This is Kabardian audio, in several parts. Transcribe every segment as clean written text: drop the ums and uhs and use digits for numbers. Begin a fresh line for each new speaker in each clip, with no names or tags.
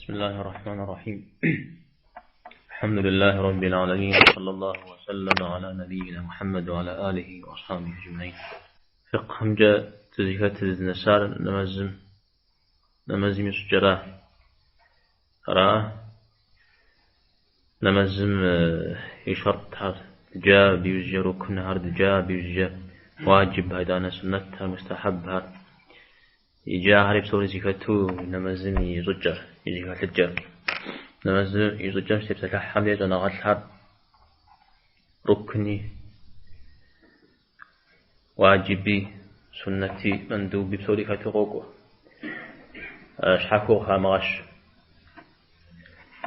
بسم الله الرحمن الرحيم. الحمد لله رب العالمين، صلى الله وسلم على نبينا محمد وعلى آله وأصحابه أجمعين. Фикъхымкӏэ дызыхэтыр дызнэсар нэмэзым, нэмэзым и щӏыкӏэра. Ара нэмэзым и шэртхэр дджа, абы иужькӏэ рукнхэр дджа, абы иужькӏэ уаджибхэр, итӏанэ суннэтхэр, мустахьэбхэр. Иджы ахэри псори зыхэту нэмэзым и щӏыкӏэр, и зэхэлъыкӏэр. Нэмэзым и щӏыкӏэм щытепсэлъыхьхэм деж щӏэныгъэлӏхэр рукни, уаджиби, суннэти, мандуби псори хэту къокӏуэ. Щхьэхуэу къыхамыгъэщ.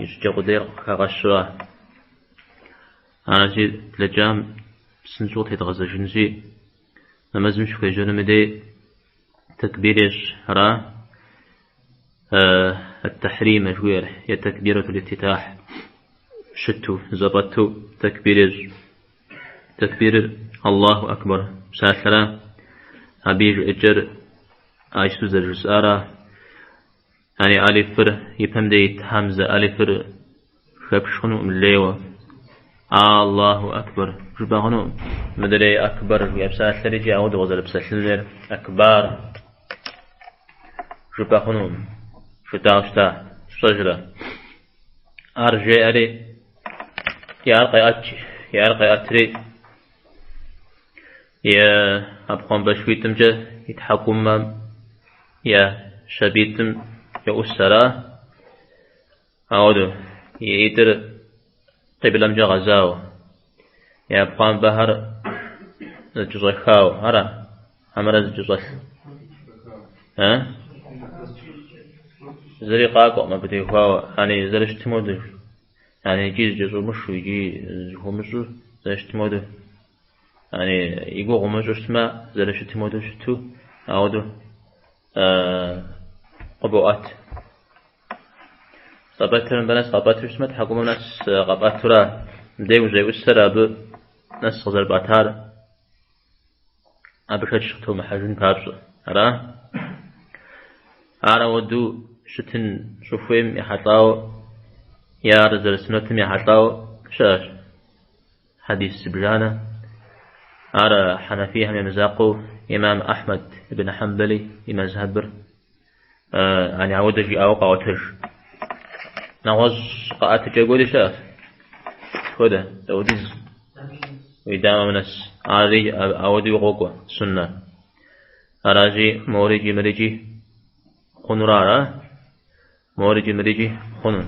И щӏыкӏэ къудейр къыхагъэщура. Аращи, блэкӏам псынщӏэу тедгъэзэжынщи, нэмэзым щыхуежьэнум и дей тэкбир ещӏ, ара? Ат-тахримэ жыхуиӏэр, е тэкбирэтул ифтитахь щыту, зэфӏэту тэкбир ещӏ. Тэкбирыр Аллаху акбар псалъэра, абы и жыӏэкӏэр иджыпсту зэрыжысӏара, яни алифыр и пэм дей ит хьэмзэ алифыр хэпш хъунукъым лейуэ. Аллаху акбар жыпӏэ хъунукъым. Мыдрей акбар жыхуиӏэ псалъэр икӏи ауэдэу къызэрыпсэлъын хуейр акбар жыпӏэ хъунукъым. Жытӏауэ щыта, фщӏэжрэ? Ар жеӏэри, и ӏэр къеӏэт, и ӏэр къеӏэтри, и ӏэпхъуамбэшхуитӏымкӏэ и тхьэкӏумэм я щабитӏым йоӏусэ, ара? Ауэдэу, и ӏитӏыр къиблэмкӏэ гъэзауэ, и ӏэпхъуамбэхэр зэкӏэщӏэхауэ, ара? Хьэмэрэ зэкӏэщӏэлъ? А? Зыри къакӏуэкъым абы теухуауэ, яни зэрыщытым хуэдэу, яни икӏи зэкӏэщӏумышу, икӏи зыхуумыщӏу зэрыщытым хуэдэу, яни и гугъу умыщӏу щытмэ, зэрыщытым хуэдэу щыту, ауэдэу къыбоӏэт. Къэпӏэтыр мыбы нэс къэпӏэту щытмэ, тхьэкӏумэм нэс къэпӏэтура, мыбдеж ущӏеӏусэр абы нэс къызэрыпӏэтар абы шэч къытомыхьэжын папщӏэ. Ара? Ар ауэдэу щытын щӏыхуейм ехьэлӏауэ е ар зэрысунэтым ехьэлӏауэ щыӏэщ хьэдис зыбжанэ. Ар хьэнафийхэм ямызакъуэу имам Ахьмэд ибн Хьэмбэли и мэзхьэбыр Яни ауэдэ жиӏауэ къаӏуэтэж. Нэгъуэщӏ къэӏэтыкӏэ гуэри щыӏэщ. Хуэдэ, дауэдиз уи дамэм нэс. Ари ауэдэуи къокӏуэ, суннэ. Аращи, морикӏи мырикӏи хъунура, ара? Морикӏи мырикӏи хъуну.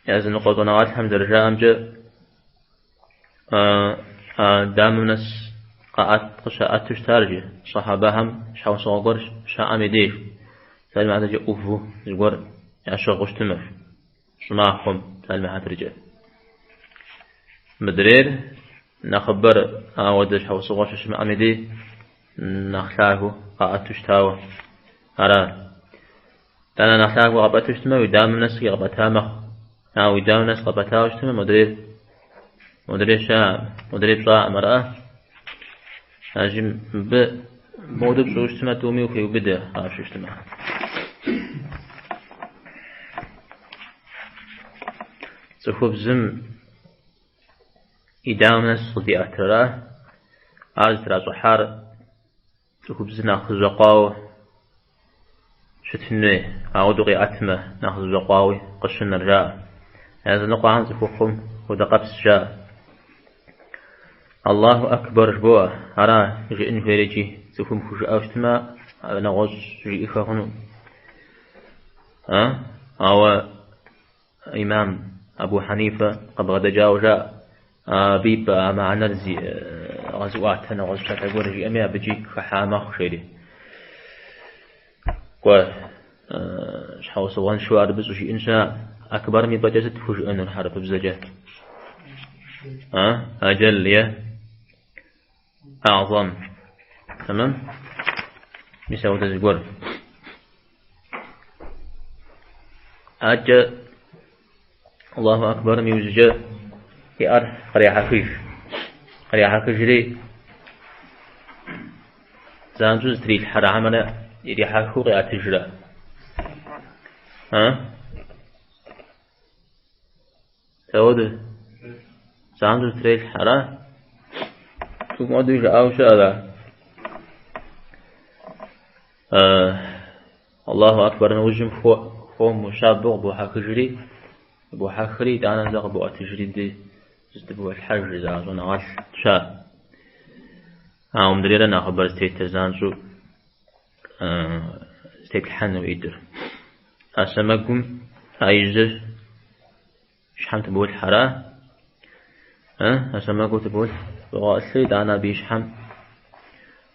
Языныкъуэ щӏэныгъэлӏхэм зэрыжаӏэмкӏэ, дамэм нэс къаӏэт, къыщаӏэту щытар иджы щэхьабэхэм щхьэусыгъуэ гуэр щаӏэм и деж. Псалъэм и хьэтыркӏэ ӏуву зыгуэр ящыгъыу щытмэ, щӏымахуэм псалъэм и хьэтыркӏэ. Мыдрейр нэхъыбэр ауэдэ щхьэусыгъуэ щыщымыӏэм и дей нэхъ лъагэу къаӏэту щытауэ ара. Итӏанэ нэхъ лъагэу къэпӏэту щытмэ, уи дамэм нэс къэпӏэта мэхъу. Ауэ уи дамэм нэс къэпӏэтауэ щытмэ, модрейр, модрей щыӏэ, модрей пщӏаӏым, ара? Аращи, мыбы модэу пщӏыуэ щытмэ, тӏуми ухеубыдэ, къапщтэу щытмэ. Цӏыхубзым и дамэм нэс къыздиӏэтыр, ара? Ар зытращӏыхьар Цӏыхубзыр нэхъ зэщӏэкъуауэ щытын хуей, ауэдэу къиӏэтмэ, нэхъ зэщӏэкъуауи къыщынэр жаӏэ. Языныкъуэхэм цӏыхухъум хуэдэкъэпс жаӏэ. Аллаху акбар жыбоӏэ, ара жиӏэн хуейр икӏи цӏыхум хужыӏэу щытмэ, нэгъуэщӏ жиӏэхэ хъуну. Ауэ Имам Абу Хьэнифэ къыбгъэдэкӏауэ жаӏэ, абы и пӏэ а мыхьэнэр къэзыӏуатэ нэгъуэщӏ псалъэ гуэр жиӏэми, абыкӏи хыхьа мэхъу, жери. Кӏуэ, щхьэусыгъуэншэу ар абы щӏыжиӏэн щыӏэ, акбарым и пӏэкӏэ сыт пхужыӏэнур хьэрыпыбзэкӏэ? Аджэл е Агъзам. Тэмэм? Мис ауэдэ зыгуэр. Адэкӏэ Аллаху Акбарым иужькӏэ и ӏэр кърехьэхыж. Кърехьэхыжри занщӏэу зытрилъхьэрэ хьэмэрэ ирихьэхыу къиӏэтыжрэ. А? Дауэду? Занщӏэу трелъхьэ, ара? Тӏум хуэдэу жаӏауэ щыӏэра? Аллаху акбар нэужьым хуэму щабэу къыбохьэхыжри, къыбохьэхри, итӏанэ зэ къыбоӏэтыжри дей зытыболъхьэж жызыӏа щӏэныгъэлӏ щыӏэ. Ауэ мыдрейрэ нэхъыбэр зытетыр занщӏэу зытеплъхьэну ӏитӏыр. А сэмэгум а ижьыр щхьэм тыболъхьэ, ара? А сэмэгур тыболъхьэ, богъэтӏылъри, итӏанэ абы и щхьэм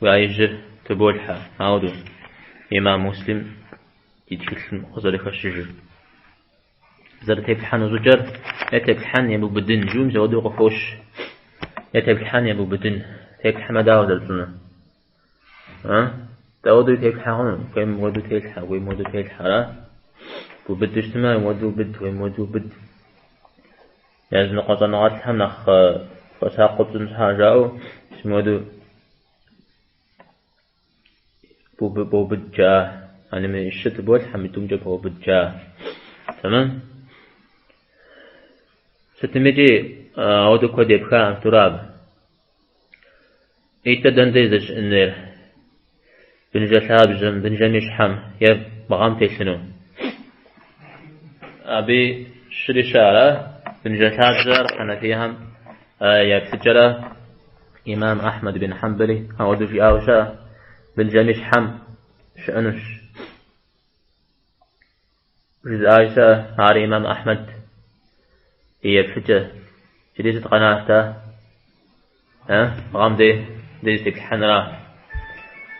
уи ӏэ ижьыр тыболъхьэ. Ауэдэу имам Муслим и тхылъым къызэрыхэщыжыр. Зэрытеплъхьэну щӏыкӏэр е теплъхьэн е бубыдын, жиӏэу мис ауэдэу къыхощ. Е теплъхьэн е бубыдын. Теплъхьэмэ дауэ зэрыпщӏынур? А? Дауэдэу теплъхьэ хъуну? Хуейм мыуэдэу телъхьэ, хуейм мыуэдэу телъхьэ, ара? Бубыду щытмэ, мыуэдэу убыд, хуейм мыуэдэу убыд. Языныкъуэ щӏэныгъэлӏхэм нэхъ хуэсакъыу пщӏын щхьа жаӏэу, мис мыуэдэу боубыд жаӏэ. Ани мы щы тыболъхьэ, мы тӏумкӏэ боубыд жаӏэ. Тэмэм? Сытымикӏи ауэдэу куэд епхаӏым тура абы. ӏитӏыр дэнэ дей здэщыӏэн хуейр? Бынжэ лъабжьэм, бынжэм и щхьэм е бгъэм телъыну. Абы щыри щыӏэ, ара? Бынжэ лъабжьэр хьэнэфийхэм я еплъыкӏэрэ имам Ахьмэд бин Хьэмбэли ауэдэу жиӏауэ щыӏэ. Бынжэм и щхьэм щыӏэнущ. Жызыӏаи щыӏэ, ар имам Ахьмэд и еплъыкӏэ. Иджыри сыт къэнат-тӏэ? Э, бгъэм дей дей зытеплъхьэнра?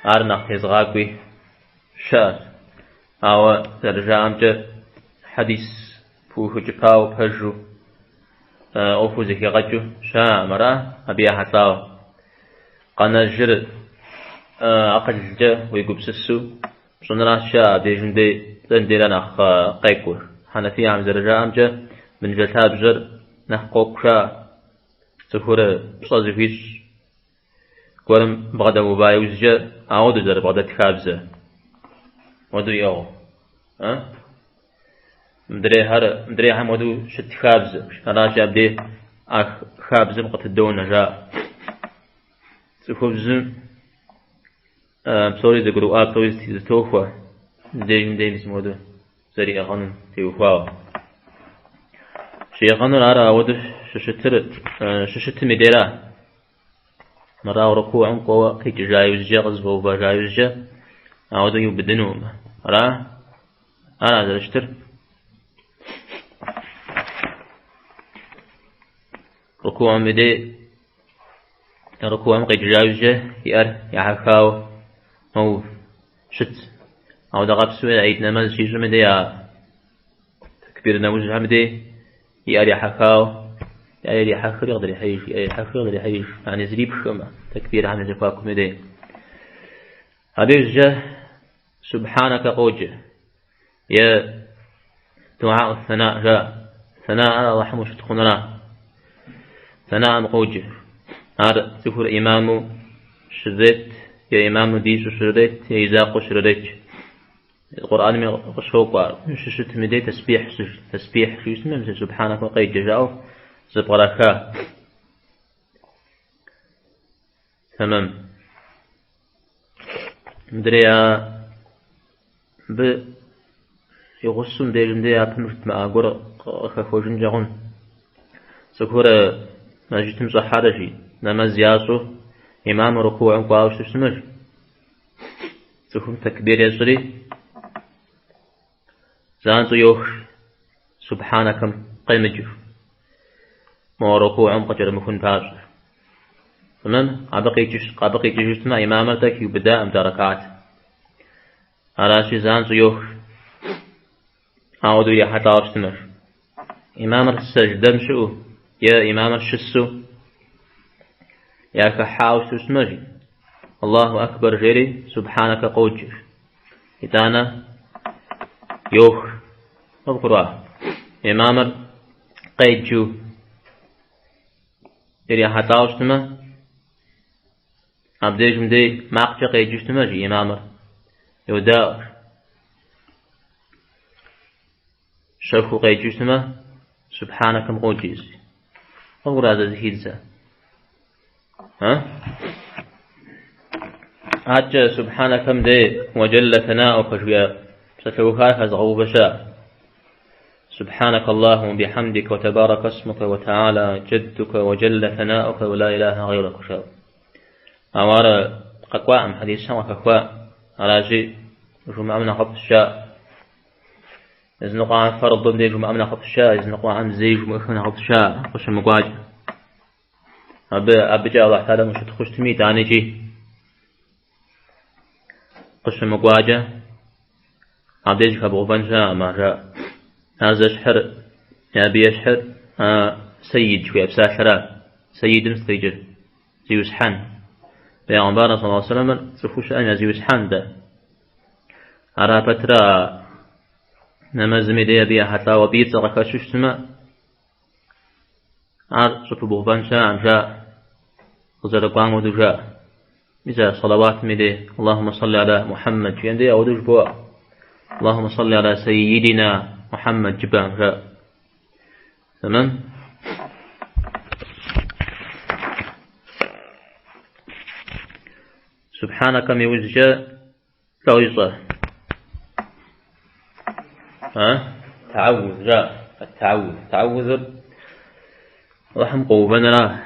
Ар нэхъ тезгъакӏуи щыӏэщ. Ауэ зэрыжаӏэмкӏэ хьэдис пыухыкӏыпауэ пэжу, ӏуэхур зэхигъэкӏыу щыӏэкъым, ара абы ехьэлӏауэ. Къэнэжыр акъылкӏэ уегупсысу Пщӏыныращ жаӏэ абдежым дей дэнэ дейрэ нэхъ къекӏур. Хьэнэфийхэм зэрыжаӏэмкӏэ, бынжэ лъабжьэр нэхъ къокӏу жаӏэ. Цӏыхур пщӏэ зыхуищӏ гуэрым бгъэдэува иужькӏэ ауэдэу зэрыбгъэдэт хабзэ. Уэдэу иӏыгъыу. А? Мыдрейхэр, мыдрейхэм уэдэу щыт хабзэ. Аращи, абдей а хабзэм къытыдонэ жаӏэ. Цӏыхубзым Псори зэгурыӏуа, псори зэтохуэ, мыбдежым дей мис мыуэдэу зэриӏыгъынум теухуауэ. Щиӏыгъынур ар ауэдэу щыщытыр, щыщытым и дейра. Мырауэ рукуум кӏуэуэ къикӏыжа иужькӏэ, къызэфӏэувэжа иужькӏэ, ауэдэу иубыдынукъым. Ара? Ара зэрыщытыр? Рукуум и дей Рукуум къикӏыжа иужькӏэ и ӏэр ехьэхауэ мэув, щыт. Ауэдэ къабзэу гьид нэмэз щищӏым и дей а тэкбир нэужьхэм и дей и ӏэр ехьэхауэ, и ӏэр ирехьэхри къыдрехьеиж, и ӏэр ирехьэхри къыдрехьеиж, яни зрипхкъым тэкбирхэм я зэхуакум и дей. Абы иужькӏэ субхьанэкэ къоджэ. Е дугьаӏу сэна жаӏэ. Сэнаӏэр Алыхьым ущытхъунра. Сэнаӏэм къоджэ. Ар цӏыхур имаму щрырет, е имаму дищӏу щрырет, е и закъуэу щрырет. Къурӏэнми къыщокӏуэ ар. Щыщытым и дей тэсбихь щӏы, тэсбихь жиӏэу щытмэ, субхьанэкэ къеджэ жаӏэу зэпкъраха. Тэмэм. Мыдрей мыбы и гъусэу мыбдежым дей япэм жыдмыӏа гуэр къыхэхуэжынкӏэ хъун. Цӏыхур мэжджытым щӏыхьэрэ жи, нэмэз ящӏу, имамыр рукуум кӏуауэ щытмэ жи. Цӏыхум тэкбир ещӏри, занщӏэу йох, субхьанэкэм къемыджэу. Мо рукуум къыкӏэрымыхун папщӏэ. Тэмэм, абы къикӏыж, абы къикӏыжу щытмэ, имамыр тӏэ хиубыдаӏым тӏэ рэкат. Аращи, занщӏэу йох. Ауэдэу ехьэлӏауэ щытмэ. Имамыр сэждэм щыӏэу е имамыр щысу яхыхьауэ щыту щытмэ, жи. Аллаху акбар жери субхьанэкэ къоджэ. Итӏанэ йох. Къывгурыӏуа? Имамыр къеджэу ирихьэлӏауэ щытмэ, абдежым дей макъкӏэ къеджэу щытмэ, жи имамыр. Йодаӏуэ. Щэхуу къеджэу щытмэ, субхьанэкэм къоджэ езыри. Къыгура зэрызэхидзэр? А? Адэкӏэ субхьанэкэм дей уэджэллэ сэнаӏукэ жиӏэ псалъэухар хэзыгъэувэ щыӏэ. سبحانك اللهم وبحمدك وتبارك اسمك وتعالى جدك وجل ثناؤك ولا إله غيرك жаӏэу. Ауэ ар къэкӏуаӏым, хьэдисхэм къыхэхуа. Аращи, жумыӏэм нэхъыфӏщ жаӏэ. Языныкъуэхэм фэрдым дей жумыӏэм нэхъыфӏщ жаӏэ, языныкъуэхэм зэи жумыӏэххэм нэхъыфӏщ жаӏэ, къыщымыкӏуакӏэ. Абы, абыкӏэ Алыхь Тэхьэлам ущытхъуу щытми, итӏанэ икӏи къыщымыкӏуакӏэ, абдеж хэбгъэувэн щыӏэкъым ар жаӏэ. Ар зэщхьыр, абы ещхьыр, а сэйид жыхуиӏэ псалъэра. Сэйидым сыт къикӏыр? Зиусхьэн. Пейгъэмбар саллаллаху алейхи вассаламыр цӏыхуу щыӏэм я зиусхьэн дэ. Ара пэтрэ а нэмэзым и дей абы ехьэлӏауэ абы и цӏэ къыхэщу щытмэ, ар щӏыпыбгъэувэн щыӏэкъым жаӏэ, къызэрыкӏуам хуэдэу жаӏэ. Мис а салаватым и дей, Аллахумэ салли аля Мухьэммэд жиӏэм дей ауэдэу жыбоӏэ. Аллахумэ салли аля сайидина Мухьэммэд жыпӏэкъым жаӏэ. Тэмэм? Субхьанэкэм иужькӏэ лӏо ищӏэ. А? Таауз, жаӏэ. Таауз. Таауузыр Аллахьым къуэувэнра,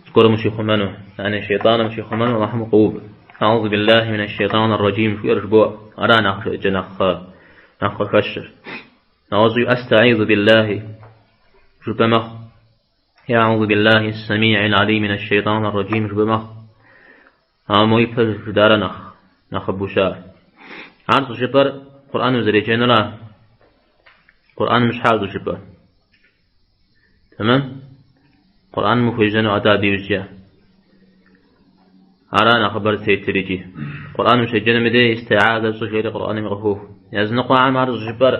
зыгуэрым ущихъумэну. Яни шейтӏаным ущихъумэну Аллахьым укъоув. Аузу биллахи минаш шейтӏан ар-раджим жиӏэр жыбоӏэ. Ара нэхъ жыӏэкӏэ нэхъ къыхэщыр. Нэгъуэщӏуи астаизу биллахи жыпӏэ мэхъу. Е аузу биллахи ссамиил алим минаш шейтӏан ар-раджим жыпӏэ мэхъу. Ауэ мо ипэ жытӏара нэхъ нэхъыбэу щыӏэр. Ар щӏыжыпӏэр Къурӏэн узэреджэнура? Къурӏэным щхьа щӏыжыпӏэр? Тэмэм? Къурӏэным ухуежьэну атӏэ абы иужькӏэ. Ара нэхъыбэр зытетыр икӏи. Къурӏэным ущеджэнум и дей истиазэ щӏы жери Къурӏэным къыхоху. Языныкъуэхэм ар щӏыжыпӏэр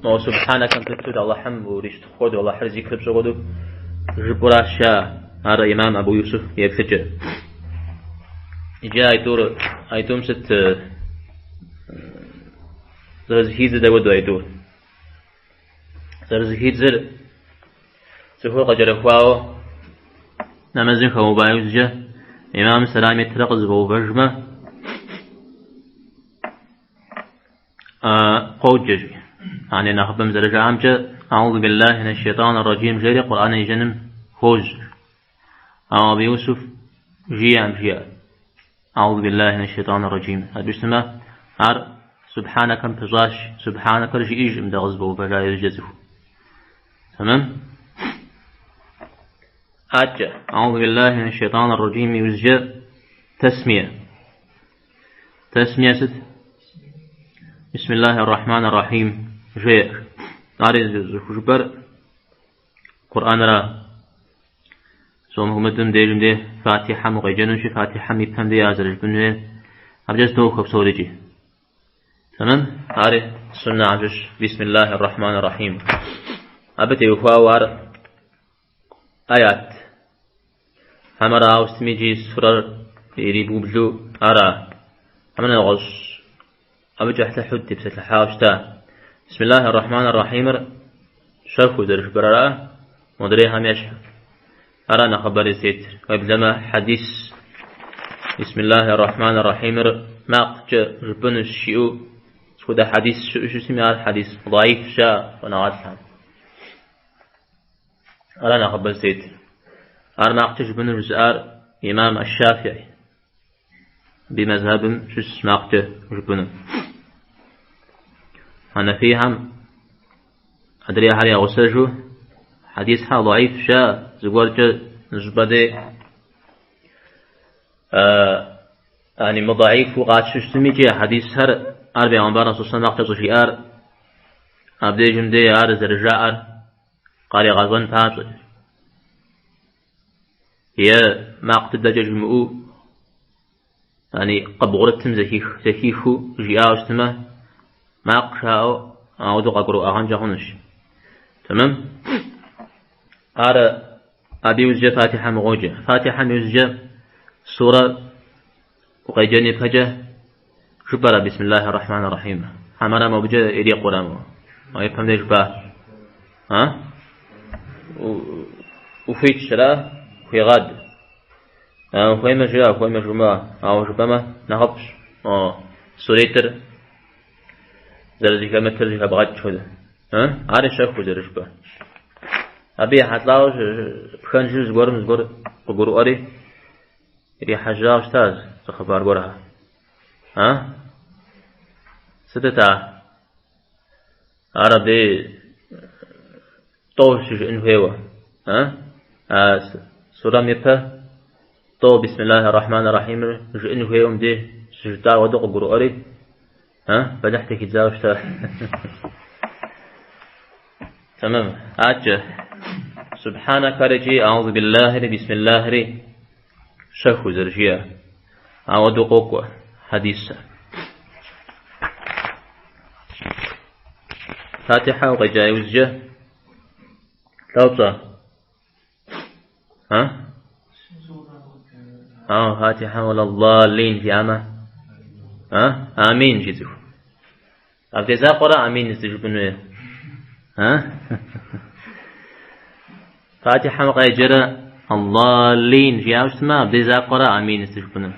мо субхьанэкэм пыту Аллахьым урищытхъу хуэдэу, Аллахьыр зикр пщӏы хуэдэу жыпӏуращ жаӏэ. Ар имам Абу Юсуф и еплъыкӏэ. Иджы айтӏур, айтӏум сыт зэрызэхидзыр дауэдэу айтӏур? Зэрызэхидзыр цӏыхур къэкӏэрыхуауэ нэмэзым хэува иужькӏэ имамым сэлам итрэ къызэфӏэувэжмэ, къоджэ жи. Ани нэхъыбэм зэрыжаӏэмкӏэ, Аузу биллахи минаш шейтӏан ар-раджим жери Къурӏэн еджэным хуожьэ. Ауэ Абу Юсуф жиӏэм жиӏэ. Аузу биллахи минаш шейтӏан ар-раджим. Абы щытмэ, ар субхьанэкэм пыщӏащ, субхьанэкэр жиӏэжкъым дэ къызэфӏэувэжа иужькӏэ цӏыху. Тэмэм? Адэкӏэ, Аузу биллахи минаш шейтӏан ар-раджим иужькӏэ тэсмие. Тэсмие сыт? Бисмиллахи ар-Рахман ар-Рахим жеӏэ. Ари зыхужыпӏэр Къурӏэнра. Псом хуэмыдэу дежым де Фатихьэм укъеджэнущи, Фатихьэм и пэм де ар зэрыжыпӏэн хуейр. Абыкӏэ зэтохуэ псорикӏи. Тэмэм? Ари суннэхэм щыщ Бисмиллахи ар-Рахман ар-Рахим. Абы теухуауэ ар аят. Хьэмэрэ ауэ сытми икӏи сурэр ирибублу ара? Хьэмэрэ нэгъуэщӏ абы кӏыхьлӏыхьу тепсэлъыхьауэ щыта. Бисмиллахи ар-Рахман ар-Рахимыр щэхуу зэрыжыпӏэр ара, модрейхэм ещхьу. Ара нэхъыбэри зытетыр. Уеблэмэ хьэдис Бисмиллахи ар-Рахман ар-Рахимыр макъкӏэ жыпӏэнущ жиӏэу схуэдэ хьэдис щыӏэу щытми, ар хьэдис даиф жаӏэ щӏэныгъэлӏхэм. Ара нэхъыбэ зытетыр. Ар макъкӏэ жыпӏэну жызыӏар имам аш-Шафии. Абы и мэзхьэбым щыщщ макъкӏэ жыпӏэну. Хьэнэфийхэм адрейхэр я гъусэжу хьэдисхэр даиф жаӏэ, зыгуэркӏэ зыщӏыпӏэ дей яни мыдаифу къатщу щытми икӏи а хьэдисхэр ар бегъымбар саллаллаху алейхи макъкӏэ щӏыжиӏар абдежым дей ар зэрыжаӏэр къаригъэщӏэн папщӏэкӏэ. Е макъ дыдэкӏэ жимыӏэу, яни къыбгъурытым зэхихыу жиӏауэ щытмэ, макъ жаӏэу ауэдэу къагурыӏуагъэнкӏэ хъунущ. Тэмэм? Ар абы иужькӏэ Фатихьэм укъоджэ. Фатихьэм иужькӏэ сурэ укъеджэн ипэкӏэ жыпӏэрэ Бисмиллахи рахмани рахим. Хьэмэрэ мобыкӏэ ирикъурэ мо? Ипэм деж жыпӏа? А? Ухуитщ, ара? Хуегъад. Ухуеймэ жыӏэ, ухуеймэ жумыӏэ. Ауэ жыпӏэмэ, нэхъыфӏщ. О, суритӏыр зэрызэхэмытыр зэхэбгъэкӏ хуэдэ. Ари щэхуу зэрыжыпӏэр. Абы ехьэлӏауэ пхэнжыр зыгуэрым зыгуэр къыгурыӏуэри, ирихьэжьауэ щытащ зы хъыбар гуэрхэр. А? Сытыт ар? Ар абы тӏэу щыжыӏэн хуейуэ. А? А сурэм ипэ тӏэу бисмиллахи рахмани рахимыр жыӏэн хуейуэ мыбдеж щыжытӏа хуэдэу къыгурыӏуэри, а? Бэлыхь дыхидзауэ щыта. Тэмэм. Адэкӏэ. Субхьанэкэр икӏи аузу биллахьри бисмиллахьри щэхуу зэрыжиӏэр. Ауэдэу къокӏуэ хьэдисыр. Фатихьэ укъеджа иужькӏэ лӏо пщӏа? А? А, Фатихьэ уэлэ-ллалин жиӏамэ? А? Амин жи цӏыху. Абдей закъуэра амин здыжыпӏэнур? А? Фатихьэм къеджэрэ аллалин жиӏауэ щытмэ, абдей закъуэра амин здыжыпӏэнур?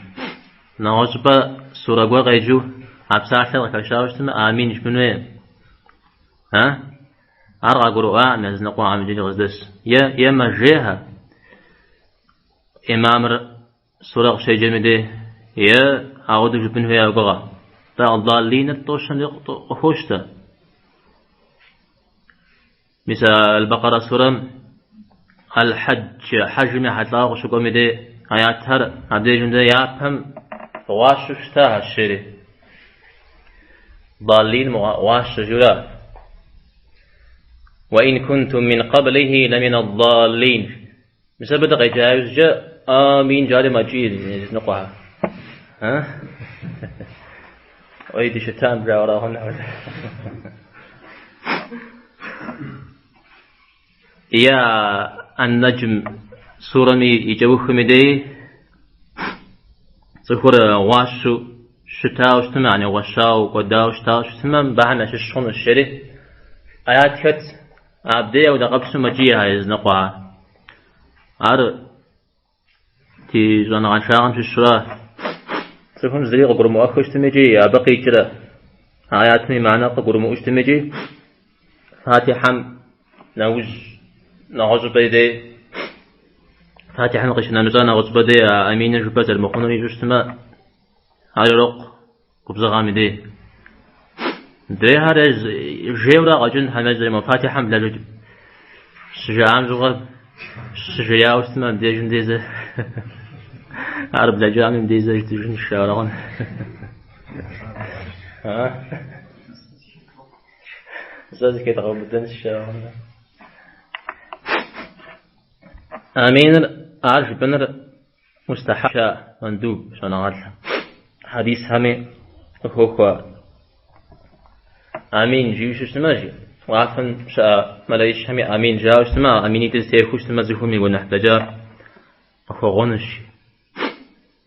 Нэгъуэщӏыпӏэ сурэ гуэр къеджэу а псалъэр къыхэщауэ щытмэ, амин жыпӏэн хуей. А? Ар къагурыӏуакъым языныкъуэхэм иджыри къыздэс. Е, е мэжейхэ. Имамыр Сурэ къыщеджэм и дей, е ауэдэу жыпӏэн хуей я гугъэ. Тӏэ аллалиныр тӏощэм де къыхощтэ. Мис а Аль-Бакъара сурэм Аль-Хьэдж, хьэжым ехьэлӏауэ къыщыкӏуэм и дей аятхэр абдежым де япэм гъуащэу щытахэщ жери. Даллин гъуащэ жиӏэурэ. Уа ин кунтум мин къаблихи ламин аллалин. Мис абы дыкъеджа иужькӏэ амин жари мэкӏий языныкъуэхэр. А? Ой, дыщытам жаӏэурэ хъун. Е Ан-Нэджм сурэм и кӏэухым и дей цӏыхур гъуащэу щытауэ щытмэ, яни гъуэщауэ, кӏуэдауэ щытауэ щытмэ, мыбыхэм ящыщ хъунущ, жери аят хэт. Абдей ауэдэкъэпсу мэкӏийхэ языныкъуэхэр. Ар ди щӏэныгъэншагъэм щыщура? Цӏыхум зыри къыгурымыӏуэххэу щытым икӏи абы къикӏрэ аятым и мыхьэнэр къыгурымыӏуэу щытым икӏи Фатихьэм нэужь нэгъуэщӏыпӏэ и дей Фатихьэм къищынэмыщӏа нэгъуэщӏыпӏэ дей а аминыр жыпӏэ зэрымыхъунур ищӏэу щытмэ, ар ирокъу. Губзыгъэм и дей. Мыдрейхэр жейуэрэ къэкӏын хьэмэ мо Фатихьэм блэжыкӏ. Щыжаӏам щыгъуэ щыжеяуэ щытмэ, мыбдежым дей зэ. Ар блэкӏами мыбдей зэ жытӏыжынщ, жаӏэурэ хъун. Зэ зыхедгъэубыдэнщ, жаӏэурэ хъун. Аминыр, ар жыпӏэныр Мустахьэб, мандуб щӏэныгъэлӏхэм. Хьэдисхэми къыхохуэ. Амин жиӏэу щытмэ, жи, уафэм щыӏэ мэлэӏичхэми амин жаӏэу щытмэ, аминитӏыр зэтехуэу щытмэ, цӏыхум и гуэныхь блэкӏар къыхуэгъуэнущ.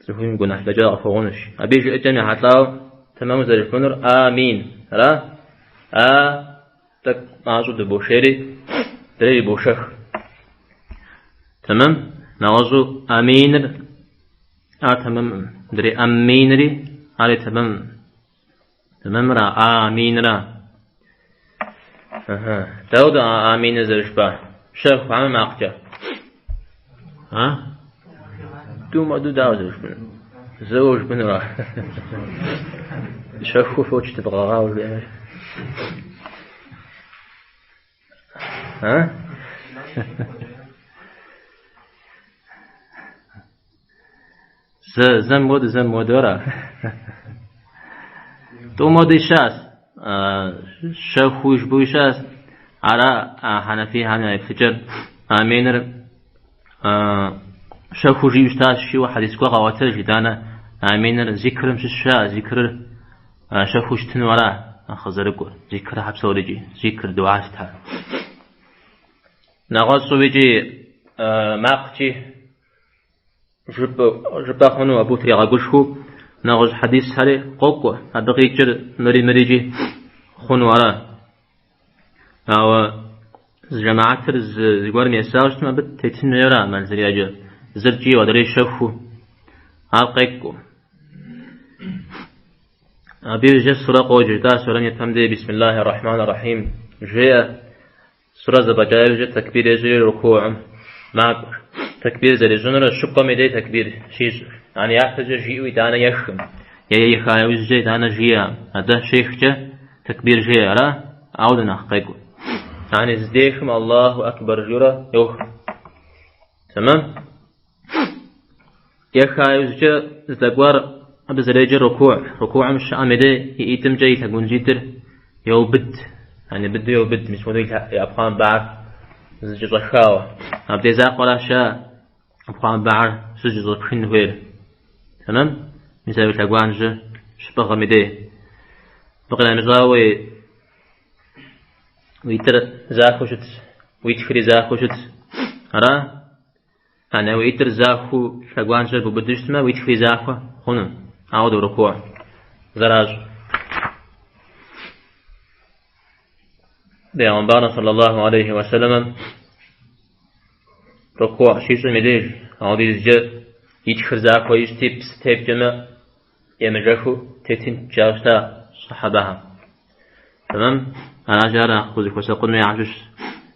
Цӏыхум и гуэныхь блэкӏар къыхуэгъуэнущ. Абы и жыӏэкӏэм ехьэлӏауэ тэмэму зэрыжыпӏэнур амин. Ара? А тӏэкӏу мащӏэу дыбошейри, дрейр ибошэх. Тэмэм, нэгъуэщӏу аминыр, ар тэмэмым, дрей аминри, ари тэмэм. Тэмэмыр а аминра. Ыхьы. Дауэ а аминыр зэрыжыпӏар? Щэху, хьэмэ макъкӏэ? А? Тӏум хуэдэу дауэ зэрыжыпӏэнур? Зэуэ жыпӏэнура? Щэхуу фоч дыбгъэгъауэ жиӏэныр. А? Зэ, зэм мыуэду, зэм мыуэду ара? Тӏум хуэдэу щыӏэщ. Щэхуу жыпӏэуи щыӏэщ. Ара хьэнэфийхэм я еплъыкӏэр аминыр щэхуу жиӏэу щытащ, жиӏэу хьэдис гуэр къаӏуэтэж, итӏанэ аминыр зикрым щыщ щыӏэ, зикрыр щэхуу щытыну ара нэхъ къызэрыкӏуэр, зикрхэр псори икӏи, зикр, дуа сытхэр. Нэгъуэщӏу икӏи макъкӏи жыпӏэ хъуну абы утригъэгушхуэу нэгъуэщӏ хьэдисхэри къокӏуэ, абы къикӏыр мыри мырикӏи. хъуну ара. Ауэ зы жэмаатыр зыгуэрым есауэ щытмэ, абы тетын хуейуэ ара ӏэмал зэриӏэкӏэ. Зыр кӏийуэ, адрейр щэхуу, ар къекӏуу. Абы иужькӏэ сурэ къоджэ, жытӏа сурэм и пэм дей Бисмиллахи рахмани рахим жеӏэ. Сурэ зэфӏэкӏа иужькӏэ тэкбир ещӏри рукугьым макӏуэ. Тэкбир зэрищӏынур щыкӏуэм и дей тэкбир щищӏыр. Ар япэкӏэ жиӏэу итӏанэ ехым. Е еха иужькӏэ итӏанэ жиӏэм. Атӏэ щехкӏэ тэкбир жеӏэ, ара? Ауэдэ нэхъ къекӏур. Яни здехым Аллаху акбар жиӏэурэ йох. Тэмэм? Еха иужькӏэ здэкӏуар абы зэреджэр рукугь. Рукугьым щыӏэм и дей и ӏитӏымкӏэ и лъэгуанжьитӏыр еубыд. Яни быдэу еубыд, мис хуэдэу и ӏэпхъуамбэхэр зэкӏэщӏэхауэ. Абдей закъуэращ ӏэпхъуамбэхэр щызэкӏэщӏэпхын хуейр. Тэмэм? Мис а уи лъэгуанжьэ щыпӏыгъым и дей. Абы къинэмыщӏауэ уи ӏитӏыр захуэу щытщ, уи тхри захуэу щытщ. Ара? Яни уи ӏитӏыр захуэу лъэгуанжьэр бубыду щытмэ, уи тхри захуэ хъуну. Ауэдэу рукугь зэращӏ. Бегъымбарым саллаллаху алейхи уассаламым рукугь щищӏым и деж, ауэдизкӏэ и тхыр захуэ ищӏти, псы тепкӏэмэ, емыжэхыу тетынт жаӏэу щыта сахьабэхэм. Тэмэм, аращ ар нэхъ узыхуэсакъын хуейхэм щыщщ.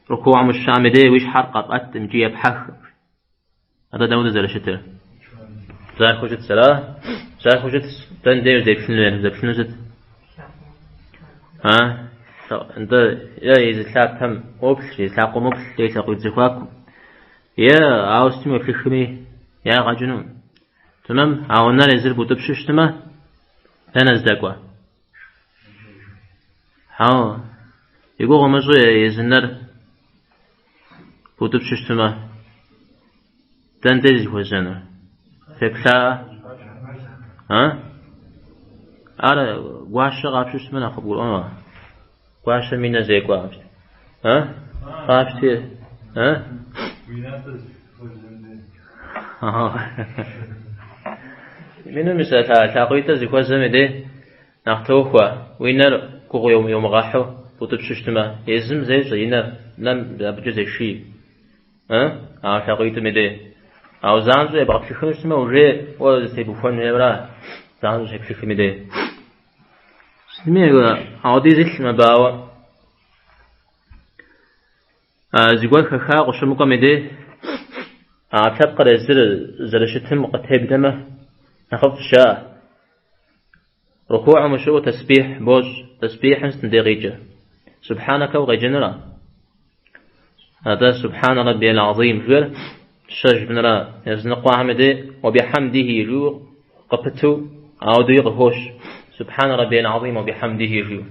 Рукугьым ущыщыӏэм и дей уи щхьэр къэпӏэткъым икӏи епхьэхкъым. Атӏэ дауэдэу зэрыщытыр? Захуэу щытщ, ара? Захуэу щытщ. Дэн дей уздэплъын хуейр? Уздэплъыну сыт? А? Нтӏэ, е и зы лъапэм уоплъ, и зы лъакъуэм уоплъ, е и лъакъуитӏ зэхуакум. Е ауэ сытми уеплъыхми ягъэ кӏынукъым. Тэмэм, ауэ нэр езыр бутӏыпщу щытмэ, дэнэ здэкӏуэ? Хьэуэ, и гугъу умыщӏу езы нэр бутӏыпщу щытмэ, дэн дей зыхуэзэнур? Феплъа? А? Ар гуащэ къапщу щытмэ нэхъ къыбгурыӏуэну? Гуащэм и нэ зекӏуэ къапщти. А? Къапщти. А? Мину мис а лъакъуитӏыр зыхуэзэм и дей нэхъ тохуэ, уи нэр гугъу йомыгъэхьу бутӏыпщу щытмэ, езым зещӏэ и нэр, нэм абыкӏэ зеший. А лъакъуитӏым и дей. Ауэ занщӏэу ебгъэплъыхыну щытмэ, уже уэ зытебухуэн хуейуэра, занщӏэу щеплъыхым и дей. Сытми, ауэдиз илъым абы, ауэ зыгуэр хэха къыщымыкӏуэм и дей а ӏэпкълъэпкъыр езыр зэрыщытым къытебнэмэ, нэхъыфӏщ жаӏэ. Рукугьым ущыӏэу тэсбихь бощӏ, тэсбихьым сытым дей къикӏыр? Субхьанэкэ укъеджэнура? Атӏэ Субхьанэ Раббиял Азим жиӏэр щэ жыпӏэнура? Языныкъуэхэм и дей уэбихьэмдихи жиӏэу къыпыту ауэдэуи къыхощ. Субхьанэ Раббиял Азим уэбихьэмдихи жиӏэу.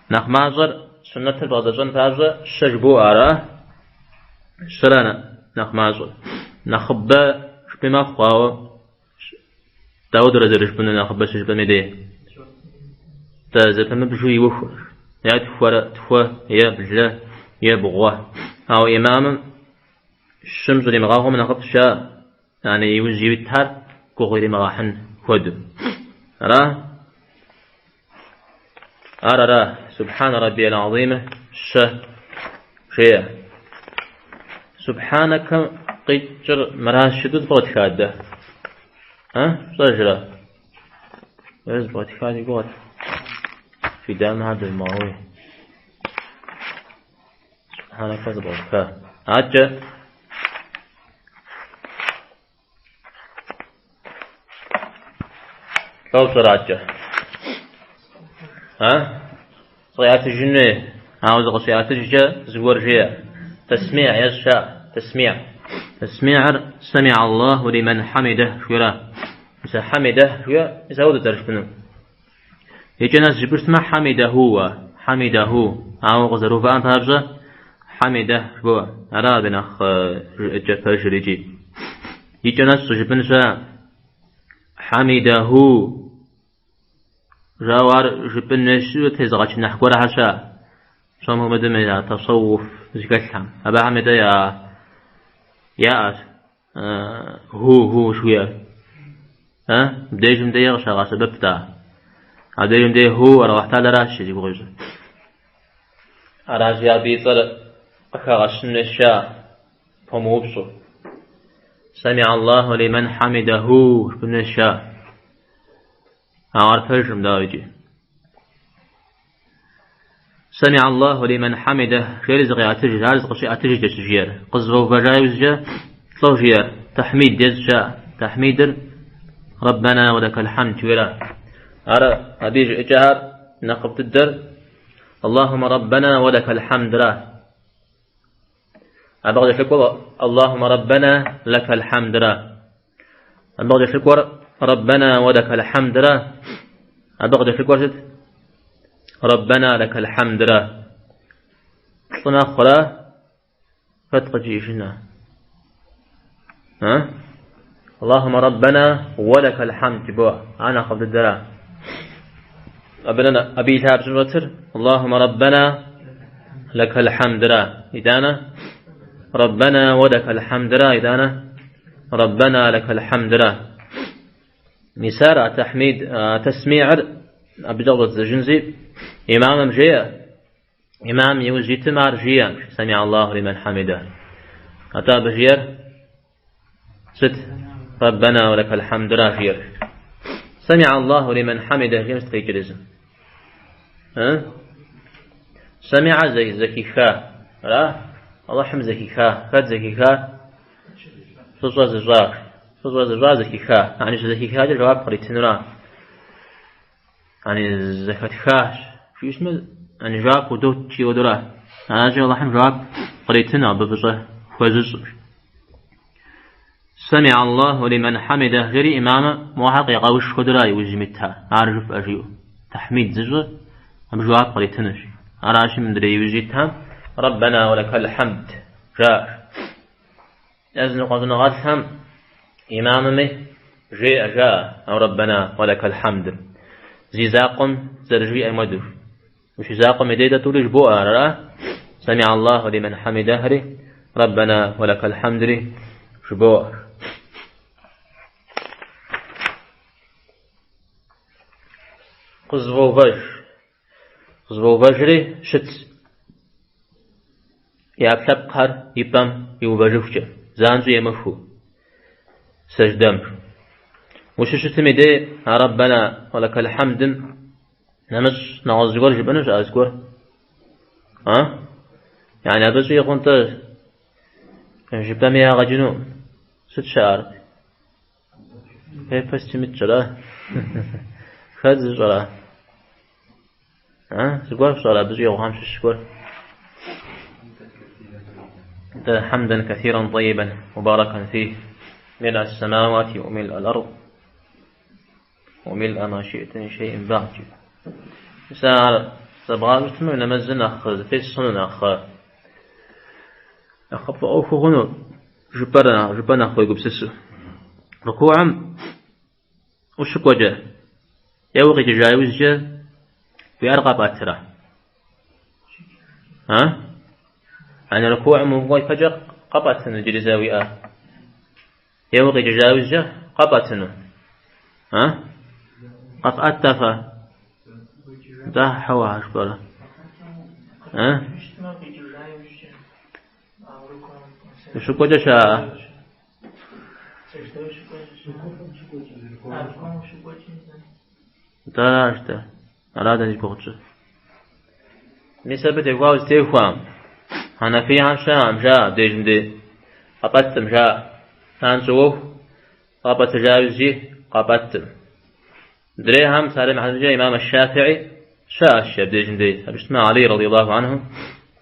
Нэхъ мащӏэр суннэтыр бгъэзэщӏэн папщӏэ щэ жыбоӏэ, ара? Щэра нэхъ мащӏэр? Нэхъыбэ жыпӏи мэхъу, ауэ Дауэдэрэ зэрыжыпӏэнур нэхъыбэ щыжыпӏэм и дей? Дэ зэпымыбжу иухур, е тхуэрэ тхуэ, е блэ, е бгъуэ. Ауэ имамым щым щӏримыгъэгъумэ нэхъыфӏщ жаӏэ, яни иужь итхэр гугъу иримыгъэхьын хуэдэу. Ара? Ар ара, Субхьанэ Раббиял Азимыр щэ жеӏэ. Субхьанэкэм къикӏыр мыращ жытӏэу зэпкърытха дэ. А? Пщӏэжрэ? Е зэпкърытха си гугъэт. Фи дамэхэр дэвмыгъэуей. Субхьанэкэ зэпкърытха. Адэкӏэ Лӏо пщӏэрэ адэкӏэ? А? Зыкъиӏэтыжын хуей. Ауэ зыкъыщиӏэтыжкӏэ зыгуэр жеӏэ. Тэсмигь ещӏ жаӏэ. Тэсмигь. Тэсмигьыр Сэмиа Аллаху лимэн хьэмидэхь жиӏэра. Мис а хьэмидэхь жиӏэ, мис ауэдэ зэрыжыпӏэнур. Икӏэ нэс жыпӏэу щытмэ, хьэмидэху, хьэмидэху. Ауэ къызэрыувыӏэм папщӏэ хьэмидэхь жыбоӏэ. Ара абы нэхъ жыӏэкӏэ пэжыр икӏи. Икӏэ нэс щӏыжыпӏэн щыӏэ хьэмидэху жауэ ар жыпӏэн хуейщ тезыгъэчыныхь гуэрхэр щыӏэ. Псом хуэмыдэу я тасэууф зыхэлъхэм. Абыхэм итӏэ я яӏэщ. Ху, ху жыхуиӏэр. А? Мыбдежым дей къыщагъэсэбэп да. Абдежым дей ху Аллахь Тэхьэларащ зи гугъу ищӏыр. Аращи, абы и цӏэр къыхэгъэщын хуейщ жаӏэ, помыупщӏу. Сами Аллаху лиман хьэмидэху жыпӏэн хуейщ жаӏэ. Ар пэжкъым, дауикӏи. Сами Аллаху лиман хьэмидэ жери зыкъеӏэтыж, ар зыкъыщиӏэтыжкӏэ щыжиӏэр. Къызэфӏэувэжа иужькӏэ лӏо жиӏэр, тахьмид ещӏ жаӏэ. Тахьмидыр Рэббэна уэ лэкэл хьэмд жиӏэра. Ар абы и жыӏэкӏэхэр нэхъыфӏ дыдэр Аллахумэ Рэббэна уэ лэкэл хьэмдра. Абы къыкӏэлъыкӏуэр Аллахумэ Рэббэна лэкэл хьэмдра. Абы къыкӏэлъыкӏуэр Рэббэна уэ лэкэл хьэмдра. Абы къыкӏэлъыкӏуэр сыт? Рэббэна лэкэл хьэмдра. Плӏы мэхъурэ хэт къыджиӏэжына? А? Аллахумэ Рэббэна уэ лэкэл хьэмд жыбоӏэ. Ар нэхъыфӏ дыдэра. Абы и лъабжьэм щӏэтыр Аллахумэ Рэббэна лэкэл хьэмдра. Итӏанэ Рэббэна уэ лэкэл хьэмдра. Итӏанэ Рэббэна лэкэл хьэмдра. Мис ар а тахьмид, а тэсмигьыр абыкӏэ къыщӏэддзэжынщи, имамым жеӏэ, имам и ужь итым ар жиӏэм, Сами Аллаху лиман хьэмидэ. Атӏэ абы жиӏэр сыт? Рэббэна уэ лэкэл хьэмдра жиӏэр. Сами Аллаху лиман хьэмидэ жиӏэм сыт къикӏыр езым? Сэмиа зэхиха, ара? Аллахьым зэхиха. Хэт зэхиха? Фӏыщӏэ зыщӏа. Фӏыщӏэ зыщӏа зэхиха. Ани щызэхихакӏэ жэуап къритынура. Ани зэхэтхащ. Жиӏэщтмэ, ани жэуап удот жиӏэу хуэдэура. Аращи, Аллахьым жэуап къритыну абы фӏыщӏэ хуэзыщӏыр. Сами Аллаху лиман хьэмидэ жери имамым мохэр къегъэуш хуэдэура и ужьым итхэр. Ар жыфӏэ жиӏэу. Тахьмид зыщӏыр абы жэуап къритынущ. Аращи, мыдрей и ужь итхэм Рэббэна уэ лэкэл хьэмд жаӏэр. Языныкъуэ щӏэныгъэлӏхэм имамыми жеӏэ, жаӏэ, а Рэббэна уэ лэкэл хьэмдыр. Зи закъуэм зэрыжиӏэм хуэдэу. Ущизакъуэм и дей-тӏэ тӏури жыбоӏэ, ара? Сами Аллаху лиман хьэмидэхри, Рэббэна уэ лэкэл хьэмдри жыбоӏэ. Къызэфӏэувэж. Къызэфӏэувэжри щытщ. И ӏэпкълъэпкъхэр и пӏэм иувэжыхукӏэ, занщӏэу емыхыу, сэждэм. Ущыщытым и дей а Рэббэна уэ лэкэл хьэмдым нэмыщӏ нэгъуэщӏ зыгуэр жыпӏэну щыӏэ зыгуэр? А? Яни абы щӏигъун-тӏэ жыпӏэми ягъэ кӏынукъым. Сыт щыӏэр? Крепости мытщӏэрэ? Хэт зыщӏэрэ? А? Зыгуэр фщӏэрэ абы щӏигъухэм щыщ гуэр? Да хьэмдэн катиран тӏэйибэн мубаракан фих милӏа ас-самавати уа милӏа аль-ард уа милӏа ма шиӏта мин шейӏин бэгьд. Мис ар зэбгъащӏэу щытмэ, уи нэмэзыр нэхъ зэтес хъуну, нэхъ нэхъыфӏыӏуэху хъуну. Жыпӏэр, жыпӏэ нэхъ уегупсысу. Рукугьым ущыкӏуэкӏэ е укъикӏыжа иужькӏэ уи ӏэр къэпӏэтрэ? А? Ани рукугьым укӏуэ ипэкӏэ къэпӏэтыну иджыри зэ уи ӏэр? Е укъикӏыжа иужькӏэ къэпӏэтыну? А? Къэфӏэт фэ? Нтӏэ, хьэуэ, жыпӏэрэ? А? Ущыкӏуэкӏэ щыӏэ? Нтӏэ аращ дэ. Ара дэ зи гугъу тщӏыр. Мис абы теухуауэ зэтехуам. Хьэнэфийхэм щыӏэм жаӏэ, абдежым дей къэпӏэттым жаӏэ. Занщӏэу уоху, къэпӏэтыжа иужькӏи къэпӏэттым. Мыдрейхэм псалъэм и хьэтыркӏэ имам аш-Шафии щыӏэщ абдежым дей. Абы щытмэ Алий радиаллаху анху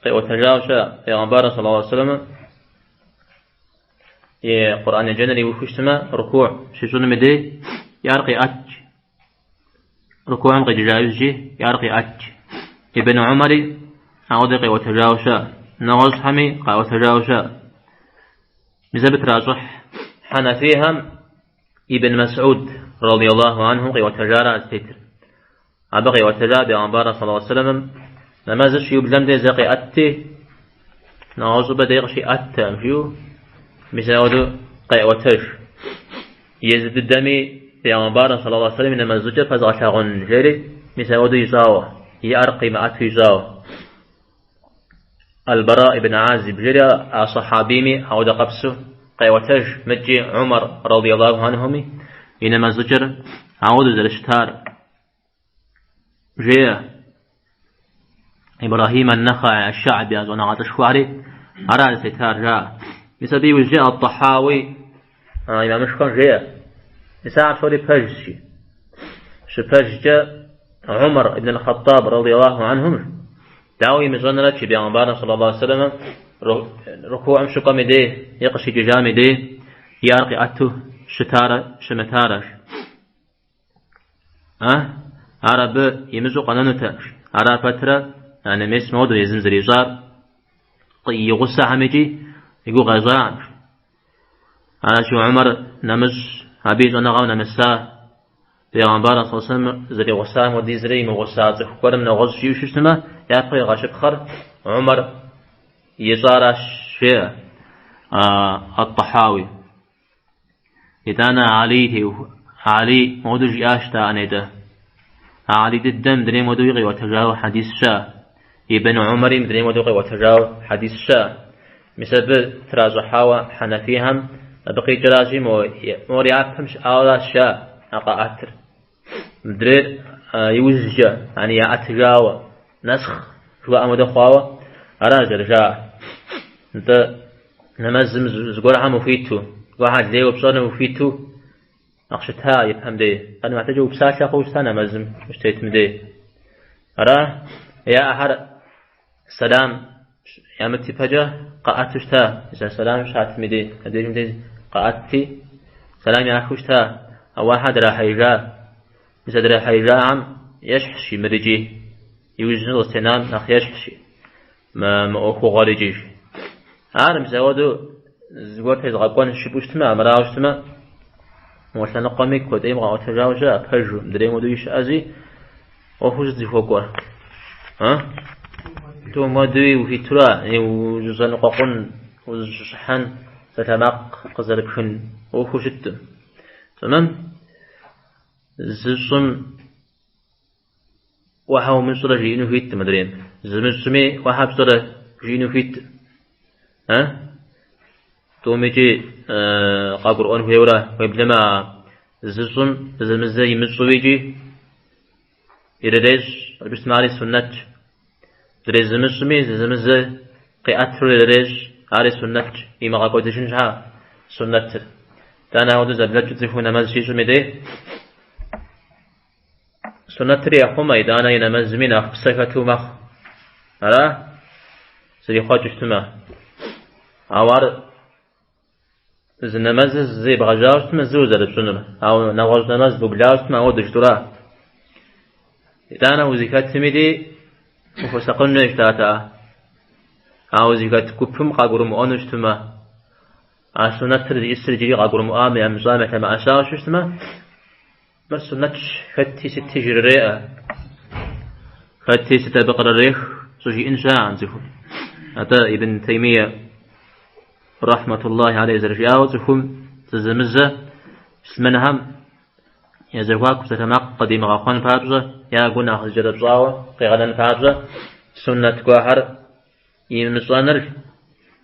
къиӏуэтэжауэ щыӏэ Пейгъэмбар саллаллаху алейхи вассаламэ и Къурӏэн еджэныр иухыу щытмэ, рукугь щищӏынум и дей и ӏэр къиӏэтт. Рукугьым къикӏыжа иужькӏи и ӏэр къиӏэтт. Ибн Умари ауэдэ къиӏуэтэжауэ щыӏэ. Нэгъуэщӏхэми къаӏуэтэжауэ щыӏэ. Мис абы тращӏыхь хьэнэфийхэм Ибн Мэсӏуд, радиаллаху анху, къиӏуэтэжара зытетыр. Абы къиӏуэтэжа Бегъымбар саллаллаху алейхи вассаламым нэмэзыр щиублэм дей зэ къиӏэтти, нэгъуэщӏыпӏэ дей къыщиӏэттэкъым, жиӏэу, мис ауэдэу къеӏуэтэж. Езы дыдэми Бегъымбар саллаллаху алейхи вассалам и нэмэз щӏыкӏэр фэзгъэлъагъун, жери, мис ауэдэу ищӏауэ, и ӏэр къимыӏэту ищӏауэ. Аль-Бара ибн Азиб жери а сахьабийми ауэдэ къэпсу къеӏуэтэж, мыдкӏи Умар радиаллаху анхуми и нэмэз щӏыкӏэр ауэдэу зэрыщытар жеӏэ. Ибрахим ан-Нахаи, аш-Ша'би а щӏэныгъэлӏышхуэхэри ара зытетар жаӏэ. Мис абы иужькӏэ ат-Тахауи имамышхуэм жеӏэ. Мис ар псори пэжщ. Щыпэжкӏэ Умар ибн аль-Хаттаб радиаллаху анхум дауэ имыщӏэнрэт жи бегъымбарым саллаллаху алейхи вассаламэ рукуӏым щыкӏуэм и дей е къыщикӏыжам и дей и ӏэр къиӏэту щытарэ щымытарэ. А? Ар абы имыщӏу къэнэнутэкъым. Ара пэтрэ, яни мес моуэдэу езым зэрищӏар и гъусэхэм икӏи и гугъу ящӏакъым. Аращи, Умар нэмыщӏ абы и щӏэныгъэм нэмыса бегъымбарым саллаллаху алейхи вассалам зэригъусам хуэдизрэ имыгъуса цӏыху гуэрым нэгъуэщӏ жиӏэу щытмэ, япэ игъэщыпхъэр Умар ищӏаращ, жеӏэ ат-Тахауи. Итӏанэ Алий теуху Алий моуэдэу жиӏащ жаӏэ нетӏэ. Алий дыдэм мыдрейм хуэдэуи къиӏуэтэжауэ хьэдис щыӏэ. Ибн Умари мыдрейм хуэдэу къиӏуэтэжауэ хьэдис щыӏэ. Мис абы тращӏыхьауэ хьэнэфихэм абы къикӏращи, мор япэм щыӏауэращ жаӏэ а къаӏэтыр. Мыдрейр иужькӏэ, яни яӏэтыжауэ, нэсхъ жыхуаӏэм хуэдэ хъуауэ, аращ зэрыжаӏэр. Нтӏэ, нэмэзым зыгуэрхэм ухуиту, зыгуэрхэр лейуэ пщӏэну ухуиту нэхъ щыта ипэм дей. Къэнимыхьэтэкӏэ упсалъэ хъууэ щыта нэмэзым ущытетым дей. Ара, я ӏэхэр сэлам ямыт ипэкӏэ къаӏэту щыта, мис а сэлам щатым и дей, абдежым дей къаӏэтти, сэлам яхыу щыта, ауэ ахэр драхьеижа. Мис а драхьеижахэм ещхьщ мыр икӏи, иужьым къызытенам нэхъ ещхьщ мы ӏуэхугъуэр икӏи. Ар мис ауэдэу зыгуэр тезгъэкӏуэн жыпӏэу щытмэ, армырауэ щытмэ, мо лъэныкъуэми куэдӏейм къаӏуэтэжауэ щыӏэ, пэжу, мыдрейм хуэдэуи щыӏэзи, ӏуэхур сыт зыхуэкӏуэр? А? Тӏум хуэдэуи ухуитура, узэныкъуэкъун, узыщыщыхьэн, псалъэмакъ къызэрыпхын ӏуэхуу щыткъым. Тэмэм? Зыщӏым уэ щхьэ умыщӏрэ жиӏэну хуиткъым мыдрейм. Зымыщӏми уэ щхьэ пщӏэрэ жиӏэну хуиткъым. А? Тӏум икӏи къагурыӏуэн хуейуэрэ, уеблэмэ а зыщӏым зэзэмызэ имыщӏу икӏи ирырещӏ, абы щытмэ ари суннэтщ. Мыдрей зымыщӏми зэзэмызэ къиӏэту ирырещӏ, ари суннэтщ, имыгъэкӏуэдыжын щхьа суннэтыр. Итӏанэ ауэдэу зэблэкӏыу цӏыхум нэмэз щищӏым и дей суннэтри ехъумэ, итӏанэ и нэмэзми нэхъ псэ хэту мэхъу. Ара? Зэрихъуэкӏыу щытмэ. Ауэ ар зы нэмэзыр зы ебгъэжьауэ щытмэ, зыуэ зэрыпщӏынур. Ауэ нэгъуэщӏ нэмэз бублауэ щытмэ, ауэдэу жытӏура. Итӏанэ узыхэтми дей ухуэсакъын хуейщ, жытӏатэӏэ. Ауэ узыхэт гупым къагурымыӏуэну щытмэ, а суннэтыр зиӏысыр иджыри къагурымыӏуамэ, ямыщӏамэ, ялъэмыӏэсауэ щытмэ, Мыр суннэтщ, хэти сыти жрыреӏэ, хэти сыт абы кърырех, щӏыжиӏэн щыӏэкъым цӏыхум. Атӏэ Ибн Таймие рахьматуллахи алейхи зэрыжиӏауэ, цӏыхум зэзэмызэ муслъымэнхэм я зэхуаку псалъэмакъ къыдимыгъэхъуэн папщӏэ, я гур нэхъ зэкӏэрыпщӏауэ къигъэнэн папщӏэ, суннэт гуэрхэр имыщӏэныр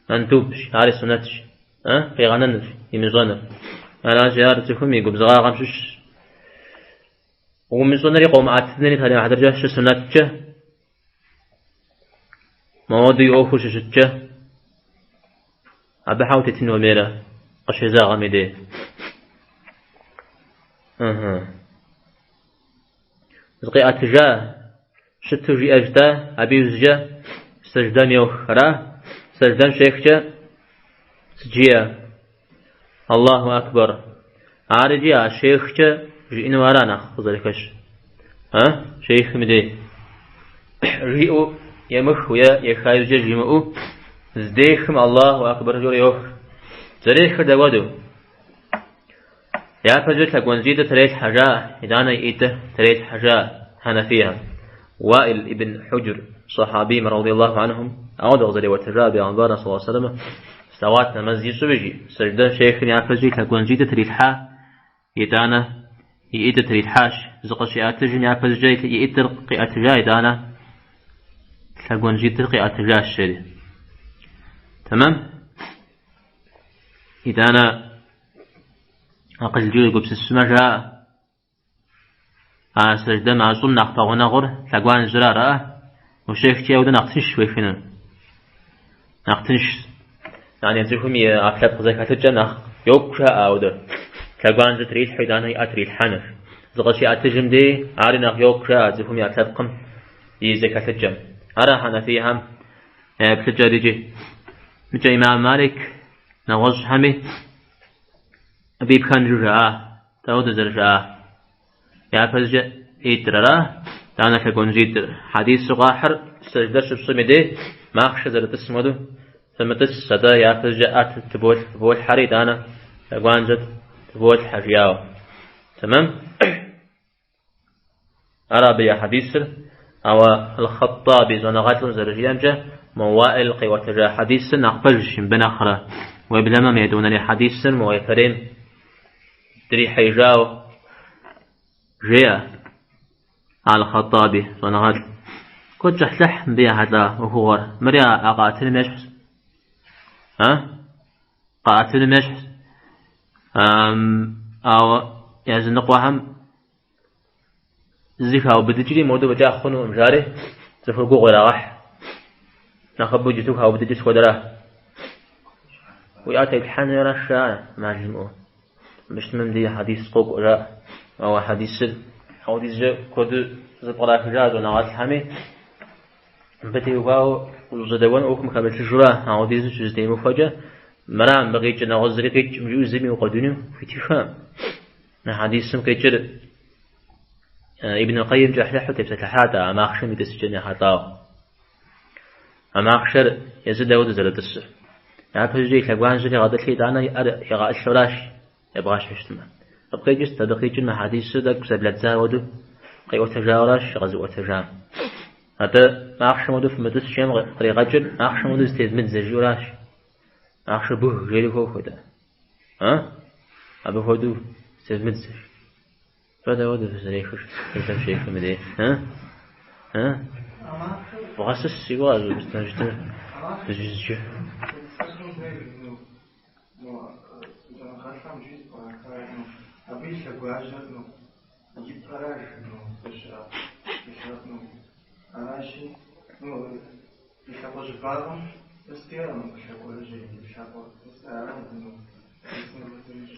мандубщ, ари суннэтщ. Къигъэнэныр, имыщӏэныр. Аращи, ар цӏыхум и губзыгъагъэм щыщщ. Умыщӏэнри къомыӏэтынри псалъэм и хьэтыркӏэ щысунэткӏэ, моуэдэу и ӏуэхур щыщыткӏэ, абы хьэ утетын хуэмейрэ къыщезэгъым и дей. Зыкъиӏэтыжа, щыту жиӏэжта, абы иужькӏэ сэждэм йох. Ара? Сэждэм щехкӏэ сыт жиӏэ? Аллаху акбар. Ар иджы а щехкӏэ жиӏэну ара нэхъ къызэрыхэщ? А? Щехым и дей. Жиӏэу емыхыу е еха иужькӏэ жимыӏэу, здехым Аллаху акбар жиӏэу йох. Зэрехыр дауэдэу? Япэкӏэ лъэгуанжьитӏыр трелъхьэ жаӏэ, итӏанэ и ӏитӏыр трелъхьэ жаӏэ хьэнэфихэм. Уаил ибн Худжр сахьабийм радиаллаху анхум ауэдэ къызэриӏуэтэжа бегъымбарым саллаллаху алейхи вассалам слъэгъуат нэмэз ищӏу икӏи сэждэ щехым япэкӏэ и лъэгуанжьитӏыр трилъхьа, итӏанэ и ӏитӏыр трилъхьащ. Зыкъыщиӏэтыжым япэщӏыкӏэ и ӏитӏыр къиӏэтыжа, итӏанэ лъэгуанжьитӏыр къиӏэтыжащ, жери. Тэмэм? Итӏанэ акъылкӏэ уегупсысмэ жаӏэ. А сэждэм а щӏым нэхъ пэгъунэгъур лъэгуанжьыр ара? Ущехкӏи ауэдэ нэхъ тыншщ уехыну. Нэхъ тыншщ. Яни цӏыхум и ӏэпкълъэпкъ зэхэлъыкӏэм нэхъ йокӏу жаӏэ ауэдэ. Лъэгуанжьэ трилъхьэу итӏанэ и ӏэ трилъхьэныр. Зыкъыщиӏэтыжым дей ари нэхъ йокӏу жаӏэ цӏыхум и ӏэпкълъэпкъым и зэхэлъыкӏэм. Ара хьэнэфийхэм я еплъыкӏэр икӏи. Мыкӏэ имам Малик нэгъуэщӏхэми абы и пхэнжу жаӏа. Дауэдэ зэрыжаӏа? Япэщӏыкӏэ ӏитӏыр ара, итӏанэ лъэгуанжьитӏыр. Хьэдису къахьыр сэждэр щыпщӏым и дей махъшэ зэрытӏысым хуэдэу фымытӏыс, атӏэ япэщӏыкӏэ ӏэ тыболъхьэри итӏанэ лъэгуанжьэ тыболъхьэ жиӏауэ. Тэмэм? Ара абы я хьэдисыр, ауэ Аль-Хъэттаби щӏэныгъэлӏым зэрыжиӏэмкӏэ, мо Уаил къиӏуэтэжа хьэдисыр нэхъ пэжщ мыбы нэхърэ. Уеблэмэ мы етӏуанэрей хьэдисыр мо япэрейм дрихьеижауэ жеӏэ Аль-Хъэттаби щӏэныгъэлӏ. Куэд кӏыхьлӏыхь мыбы ехьэлӏа ӏуэхугъуэр. Мыри а къэӏэтыным ещхьщ. А? Къэӏэтыным ещхьщ. Ауэ языныкъуэхэм зы хаубыдыкӏри модэу фӏэкӏа хъунукъым жари цӏыхур гугъу ирагъэхь. Нэхъыбэу иджыту хаубыдыкӏыр схуэдэра? Уи ӏэ теплъхьэну аращ жаӏэ ӏэмал имыӏэу. Мыбы щытмэ мыбы хьэдис къокӏуэ жаӏэ. Ауэ хьэдисыр апхуэдизкӏэ куэду зэпкърахыжа щӏэныгъэлӏхэми мыбы теухуауэ ущӏызэдэуэн ӏуэхум хэмылъыжурэ апхуэдизу щызэтемыхуэкӏэ мыра мыбы къикӏыр нэгъуэщӏ зыри къикӏым жиӏэу зыми укъуэдиину хуитыххэкъым. Мы хьэдисым къикӏыр Ибн Къайим кӏыхьлӏыхьу тепсэлъыхьат а махъшэм и тӏысыкӏэм ехьэлӏауэ. А махъшэр езы дауэду зэрытӏысыр? Япэщӏыкӏэ и лъэгуанжьэр егъэтӏылъи, итӏанэ и ӏэр егъэӏылъуращ ебгъэщхьу щытмэ. Абы къикӏыр сыт? Абы къикӏыр мы хьэдисыр тӏэкӏу зэблэдза хуэдэу къиӏуэтэжауэращ къэзыӏуэтэжам. Атӏэ махъшэм хуэдэу фымытӏыс жиӏэм къригъэкӏыр махъшэм хуэдэу зытевмыдзэ жиӏэуращ. Махъшэр быг жери хохуэ-тӏэ. А? Абы хуэдэу зытевмыдзэ. Фэ дауэду фызэрехыр, сэждэм щехым и дей? А? А? Вгъэсыс си гугъэщ, щытыр фызжызджы.
Абы и лъэгуажьэр, ну, и пэраж, ну, здэщыӏэ, ну, аращи, ну, И лъакъуэ щӏыбагъым лъэгуажьэ и лъакъуэ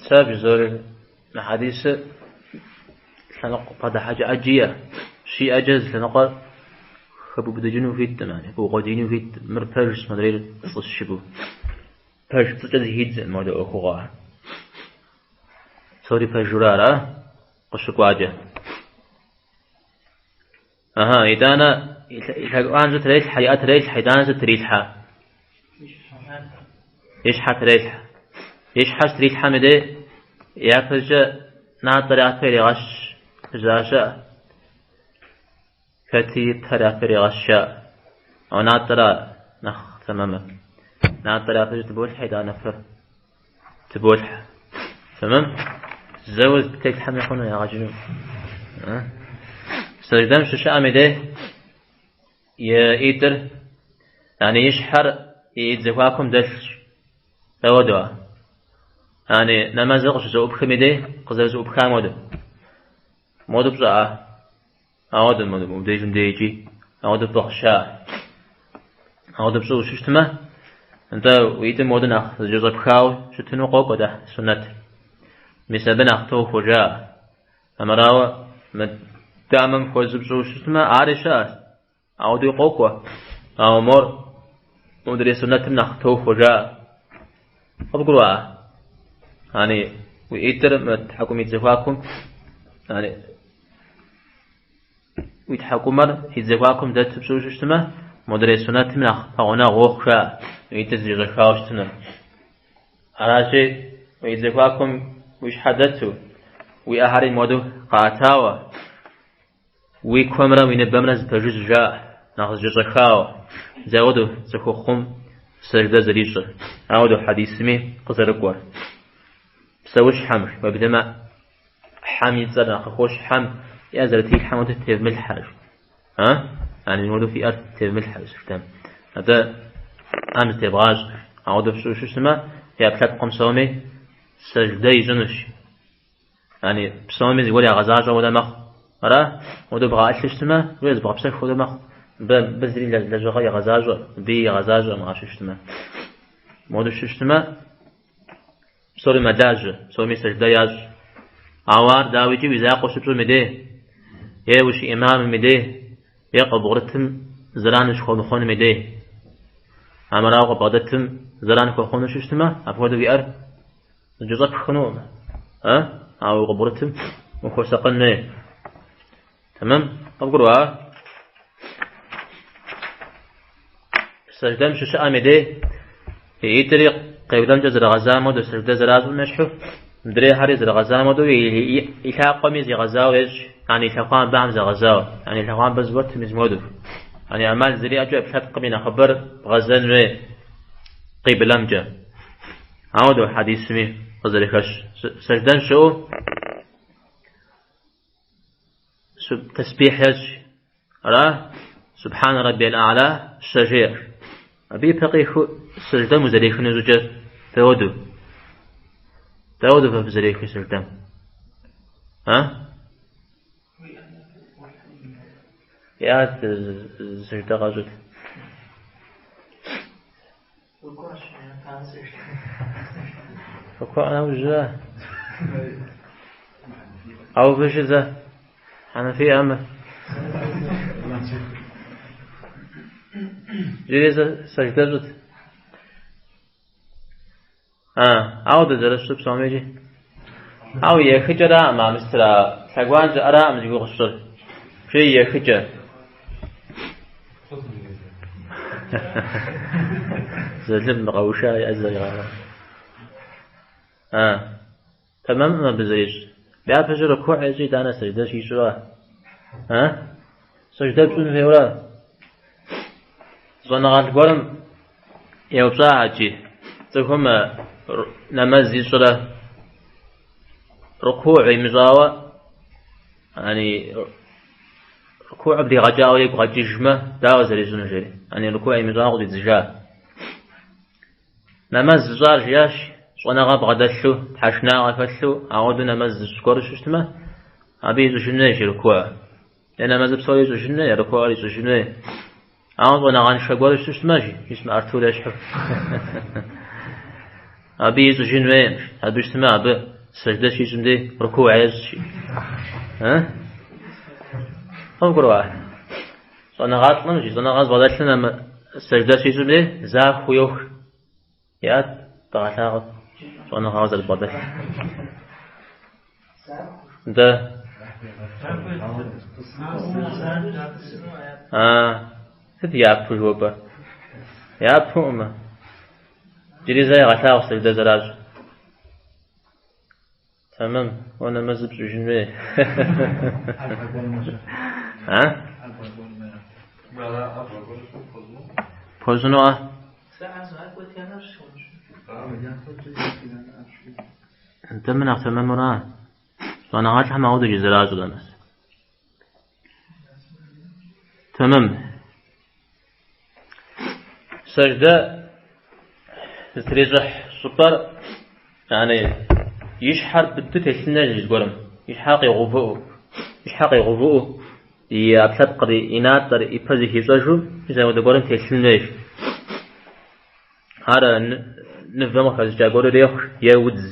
Сэ бжызоӏэр мы хьэдисыр лъэныкъуэ бгъэдыхьэкӏэ ӏэджи иӏэ. Щиӏэкӏэ зы лъэныкъуэр хэбубыдыкӏыну хуиткъым, яни быукъуэдиину хуиткъым. Мыр пэжщ, модрейр пцӏыщ жыпӏэу. Пэж пцӏыкӏэ зыхидзэкъым мыуэдэ ӏуэхугъуэхэр. Псори пэжурэ ара къыщыкӏуакӏэ. Аха, итӏанэ и лъэгуанжьэ трелъхьэ, и ӏэ трелъхьэ, итӏанэ сыт трилъхьэ? И щхьэ трелъхьэ. И щхьэ щытрилъхьэм и дей япэщӏыкӏэ натӏэр япэ ирегъэщ жызыӏа щыӏэ. Хэти и пэр япэ ирегъэщ жаӏэ. Ауэ натӏэра нэхъ тэмэмыр. Натӏэр япэщӏыкӏэ тыболъхьэ, итӏанэ пэр тыболъхьэ. Тэмэм? Зэуэ зытеплъхьэми хъуну ягъэ кӏыну. Сэждэм щыщыӏэм и дей и ӏитӏыр, яни и щхьэр и ӏитӏ зэхуакум дэлъщ. Дауэдэу ар? Яни нэмэзыр къыщызэӏупхым и дей къызэрызэӏупхам хуэдэу. Модэу пщӏыӏэ? Ауэдэ мыбдежым дей икӏи ауэдэ пӏыгъ щыӏэ. Ауэдэ пщӏыуэ щыщытмэ, нтӏэ уи ӏитӏым модэу нэхъ зэкӏэщӏэпхауэ щытыну къокӏуэ дэ суннэт. Мис абы нэхъ тохуэ жаӏэ. Амырауэ мы дамэм хуэзэу пщӏыуэ щытмэ, ари щыӏэщ. Ауэдэуи къокӏуэ. Ауэ мор модрей суннэтым нэхъ тохуэ жаӏэ. Къыбгурыӏуа? Ани уи ӏитӏыр мы тхьэкӏумитӏ зэхуакум, ани уи тхьэкӏумэр ӏитӏ зэхуакум дэту пщӏыуэ щытмэ, модрей суннэтым нэхъ пэгъунэгъу уохъу жаӏэ, уи ӏитӏыр зэкӏэщӏэхауэ щытыныр. Аращи, уи ӏитӏ зэхуакум уи щхьэ дэту, уи ӏэхэри модэу къэӏэтауэ, Уи куэмрэ уи ныбэмрэ зэпэжыжьэу жаӏэ, нэхъ зэкӏэщӏэхауэ, зауэдэу цӏыхухъум сэждэ зэрищӏыр, ауэдэу хьэдисми къызэрыкӏуэр. Псэущхьэм, уеблэмэ хьэм и цӏэр нэхъ къыхощ, хьэм и ӏэр зэрытрилъхьэм хуэдэу тевмылъхьэ. А? Ани хуэдэу фи ӏэр тевмылъхьэ сэждэм. Атӏэ ӏэм зытевгъащӏэ. Ауэдэу фщӏыуэ щытмэ, фи ӏэпкълъэпкъым псоми сэждэ ищӏынущ. Яни псоми зыгуэр ягъэзащӏэ хуэдэ мэхъу. Ара? Ауэдэу бгъэӏэлъу щытмэ, уэ зыбгъэпсэху хуэдэ мэхъу. Мыбы мыбы зыри лэжьыгъэ игъэзащӏэ, мыбыи игъэзащӏэкъым аращу щытмэ. Модэу щытмэ, псори мэлажьэ, псоми сэждэ ящӏ. Ауэ ар дауикӏи уи закъуэ щыпщӏым и дей, е ущыӏимамым и дей, е къыбгъурытым зэран ущыхуэмыхъуным и дей. Армырауэ къыбгъэдэтым зэран хуэхъуну щыщытмэ, апхуэдэу уи ӏэр зэкӏэщӏэпх хъунукъым. А? Ауэ къыбгъурытым ухуэсакъын хуей. Тэмэм? Къыбгурыӏуа? Сэждэм щыщыӏэм и дей и ӏитӏри къиблэмкӏэ зэрыгъэзам хуэдэу, сэждэ зэращӏым ещхьу, мыдрейхэри зэрыгъэзам хуэдэу и лъакъуэми зигъэзауэ ещӏ, яни и лъэхъуамбэхэм зэгъэзауэ, яни и лъэхъуамбэ зыгуэтым мис мыуэдэу. Яни ӏэмал зэриӏэкӏэ ӏэпкълъэпкъым и нэхъыбэр бгъэзэн хуей къиблэмкӏэ. Ауэдэу хьэдисми къызэрыхэщ. Сэждэм щыӏэу тэсбихь ещӏ. Ара? Субхьанэ раббиял а'ла щэ жеӏэ. Абы ипэ къихуэу сэждэм узэрехыну щӏыкӏэр дауэдэу? Дауэдэу фэ фызэрехыр сэждэм? А? Я сэждэ къэщӏыт. Рукуӏ нэужьрэ? Къэувыжи зэ. Хьэнэфий амэ. Иджыри зэ сэждэ щӏыт. А, ауэ дызэрыщӏыр псоми икӏи. Ауэ ехыкӏэраӏым, а мыстра лъэгуанжьэраӏым зи гугъу сщӏыр. Жи ехыкӏэ. Зэлым къэуша и ӏэзэр игъэуа. А, тэмэмым абы зэрищӏ. Япэщӏэ рукуӏ ещӏи, итӏанэ сэждэ щищӏура? А? Сэждэ пщӏын хуейуэра? Щӏэныгъэлӏ гуэрым еупщӏа икӏи цӏыхум нэмэз ищӏрэ рукуӏ имыщӏауэ, яни рукуӏ блигъэкӏауэ игу къэкӏыжмэ, дауэ зэрищӏынур жери? Яни рукуӏ имыщӏауэ къыщӏидзыжа. Нэмэз зыщӏар жиӏащ, щӏэныгъэ бгъэдэлъу, тхьэшынагъэ хэлъу, ауэдэу нэмэз зыщӏ гуэру щытмэ, абы ищӏыжын хуейщ рукуӏ. Е нэмэзыр псори ищӏыжын хуей, е рукуӏыр ищӏыжын хуей. Ауэ щӏэныгъэншэ гуэру щытмэ, жи, мис мы Артур ещхьу. Абы ищӏыжын хуейкъым, абы щытмэ, абы сэждэ щищӏым дей рукуӏ ещӏ, жи. Къывгурыӏуа? Щӏэныгъэлӏым, жи, щӏэныгъэ зыбгъэдэлъым сэждэ щищӏым дей захуэу йох. Иӏэт, дыгъэлъагъут щӏэныгъэ зэрыбгъэдэлъыр. Дэ. А, сыт япэу жыхуэпӏэр? Япэукъымэ. Иджыри зэ егъэлъагъу сэждэ зэращӏ. Тэмэм, уэ нэмэз пщӏыжын хуей. А? Пхуэщӏынуӏэ? Нтӏэ мыр нэхъ тэмэмура? Щӏэныгъэлӏхэм ауэдэу иджы зэращӏыр нэмэз. Тэмэм. Сэждэ зытрищӏыхь щӏыпӏэр, яни и щхьэр быдэу телъын хуейщ зыгуэрым, и щхьэр къигъэувыӏэу, и щхьэр къигъэувыӏэу, и ӏэпкълъэпкъыр, и натӏэр, и пэр зыхищӏэжу, мис апхуэдэ гуэрым телъын хуейщ. Ар нывэм къыхэщӏыкӏа гуэру ирехъу е удз,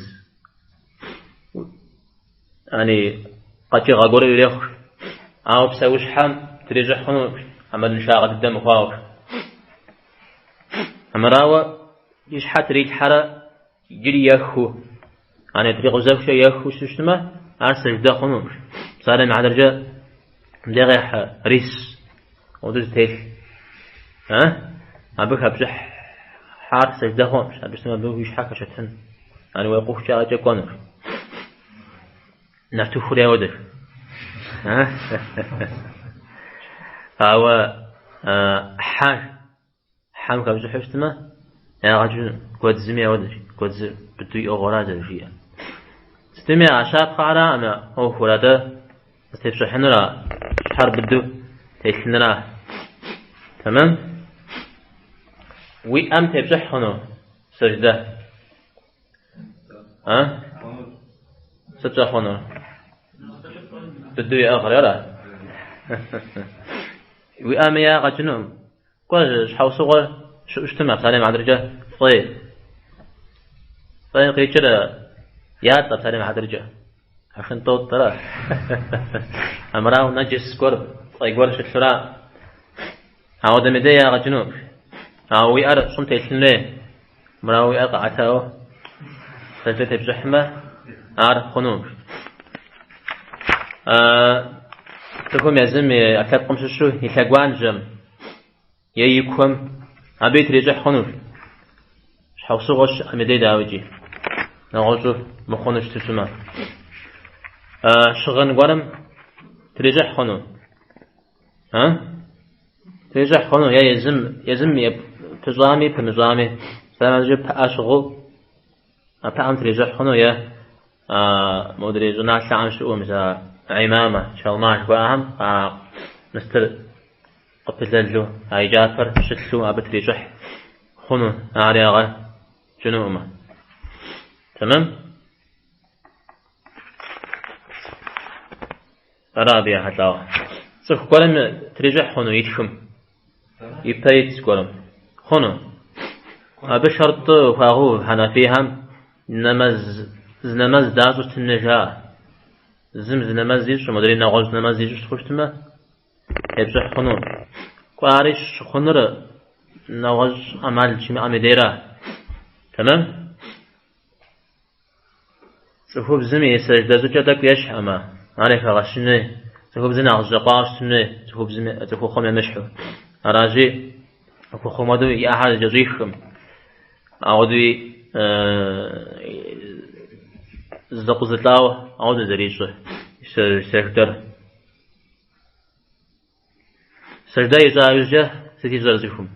яни къэкӏыгъэ гуэру ирехъу. Ауэ псэущхьэм трищӏыхь хъуну ӏэмалыншагъэ дыдэ мыхъуауэ. Армырауэ и щхьэ трилъхьэрэ иджыри ехыу, яни трикъузэхукӏэ ехыу щытмэ, ар сэждэ хъуну. Псалъэм и хьэтыркӏэ мыбдеж къехь рис, ауэдэу зытелъ. А? Абы хэпщӏыхь хьар сэждэ хъунущ, абы щытмэ абы уи щхьэ хэщэтын. Яни уекъухукӏэ акӏэ кӏуэнущ. Нартыхури ауэдэщ. Ауэ хьэ, хьэм хэпщӏыхьу щытмэ, ягъэ кӏынукъым. Гуэдзми ауэдэщ, гуэдзыр быдэу иӏыгъыу ара зэрыжиӏэр. Сытми а щапхъэраӏым а ӏуэхур, атӏэ зытепщӏыхьынура, щхьэр быдэу телъыныра. Тэмэм? Уи ӏэм тепщӏыхь хъуну? Сэждэ. А? Сыт щӏэхъунур? Быдэу иӏыгъри, ара? Уиӏэми ягъэ кӏынукъым. Кӏуэ, щхьэусыгъуэр щыӏэу щытмэ, псалъэм и хьэтыркӏэ, фӏей. Фӏей къикӏыр ятӏэ, псалъэм и хьэтыркӏэ. Хьэшынтӏотӏ, ара? Амырауэ нэджыс гуэр, фӏей гуэр щылъура? Ауэдэм и дей ягъэ кӏынукъым. Ауэ уи ӏэр щӏым телъын хуей. Мырауэ уи ӏэр къэӏэтауэ сэждэ тепщӏыхьмэ, ар хъунукъым. Цӏыхум езым и ӏэпкълъэпкъым щыщу и лъэгуанжьэм е и куэм абы трищӏыхь хъунущ. Щхьэусыгъуэ щыӏэм и дей дауикӏи, нэгъуэщӏу мыхъуну щыту щытмэ. Щыгъын гуэрым трищӏыхь хъуну. А? Трищӏыхь хъуну е езым, езым пыщӏами, пымыщӏами, псалъэм пыӏэ щыгъыу, а пыӏэм трищӏыхь хъуну е модрей щӏыналъэхэм щыӏэу, мис а имамэ, чалма жыхуаӏэхэм а мыстыр къыпылэлу, а и кӏапэр щылъу абы трищӏыхь хъуну, ар ягъэ кӏынукъымэ. Тэмэм? Ара абы ехьэлӏауэ. Цӏыху гуэрым трищӏыхь хъуну и тхым, и пэ ит зыгуэрым. Хъуну. Абы шэртӏ хуагъэув хьэнафийхэм нэмэз, зы нэмэз дащӏу щытын хуей жаӏэ. Зым зы нэмэз ищӏу, модрейм нэгъуэщӏ нэмэз ищӏу щытхъуу щытмэ, тепщӏыхь хъуну. Кӏуэ ари щыхъунур нэгъуэщӏ ӏэмал щимыӏэм и дейра. Тэмэм? Цӏыхубзым и сэждэ щӏыкӏэ тӏэкӏу ещхьӏымэ, ар яхэгъэщын хуей. Цӏыхубзыр нэхъ зэщӏэкъуауэ щытын хуей, цӏыхубзым, цӏыхухъум емыщхьу. Аращи, цӏыхухъум хуэдэу и ӏэхэр зэкӏэщӏихкъым. Ауэдэуи зэкъузылӏауэ ауэдэу зэрищӏыр сэждэр. Сэждэ ищӏа иужькӏэ сыт ищӏэр цӏыхум?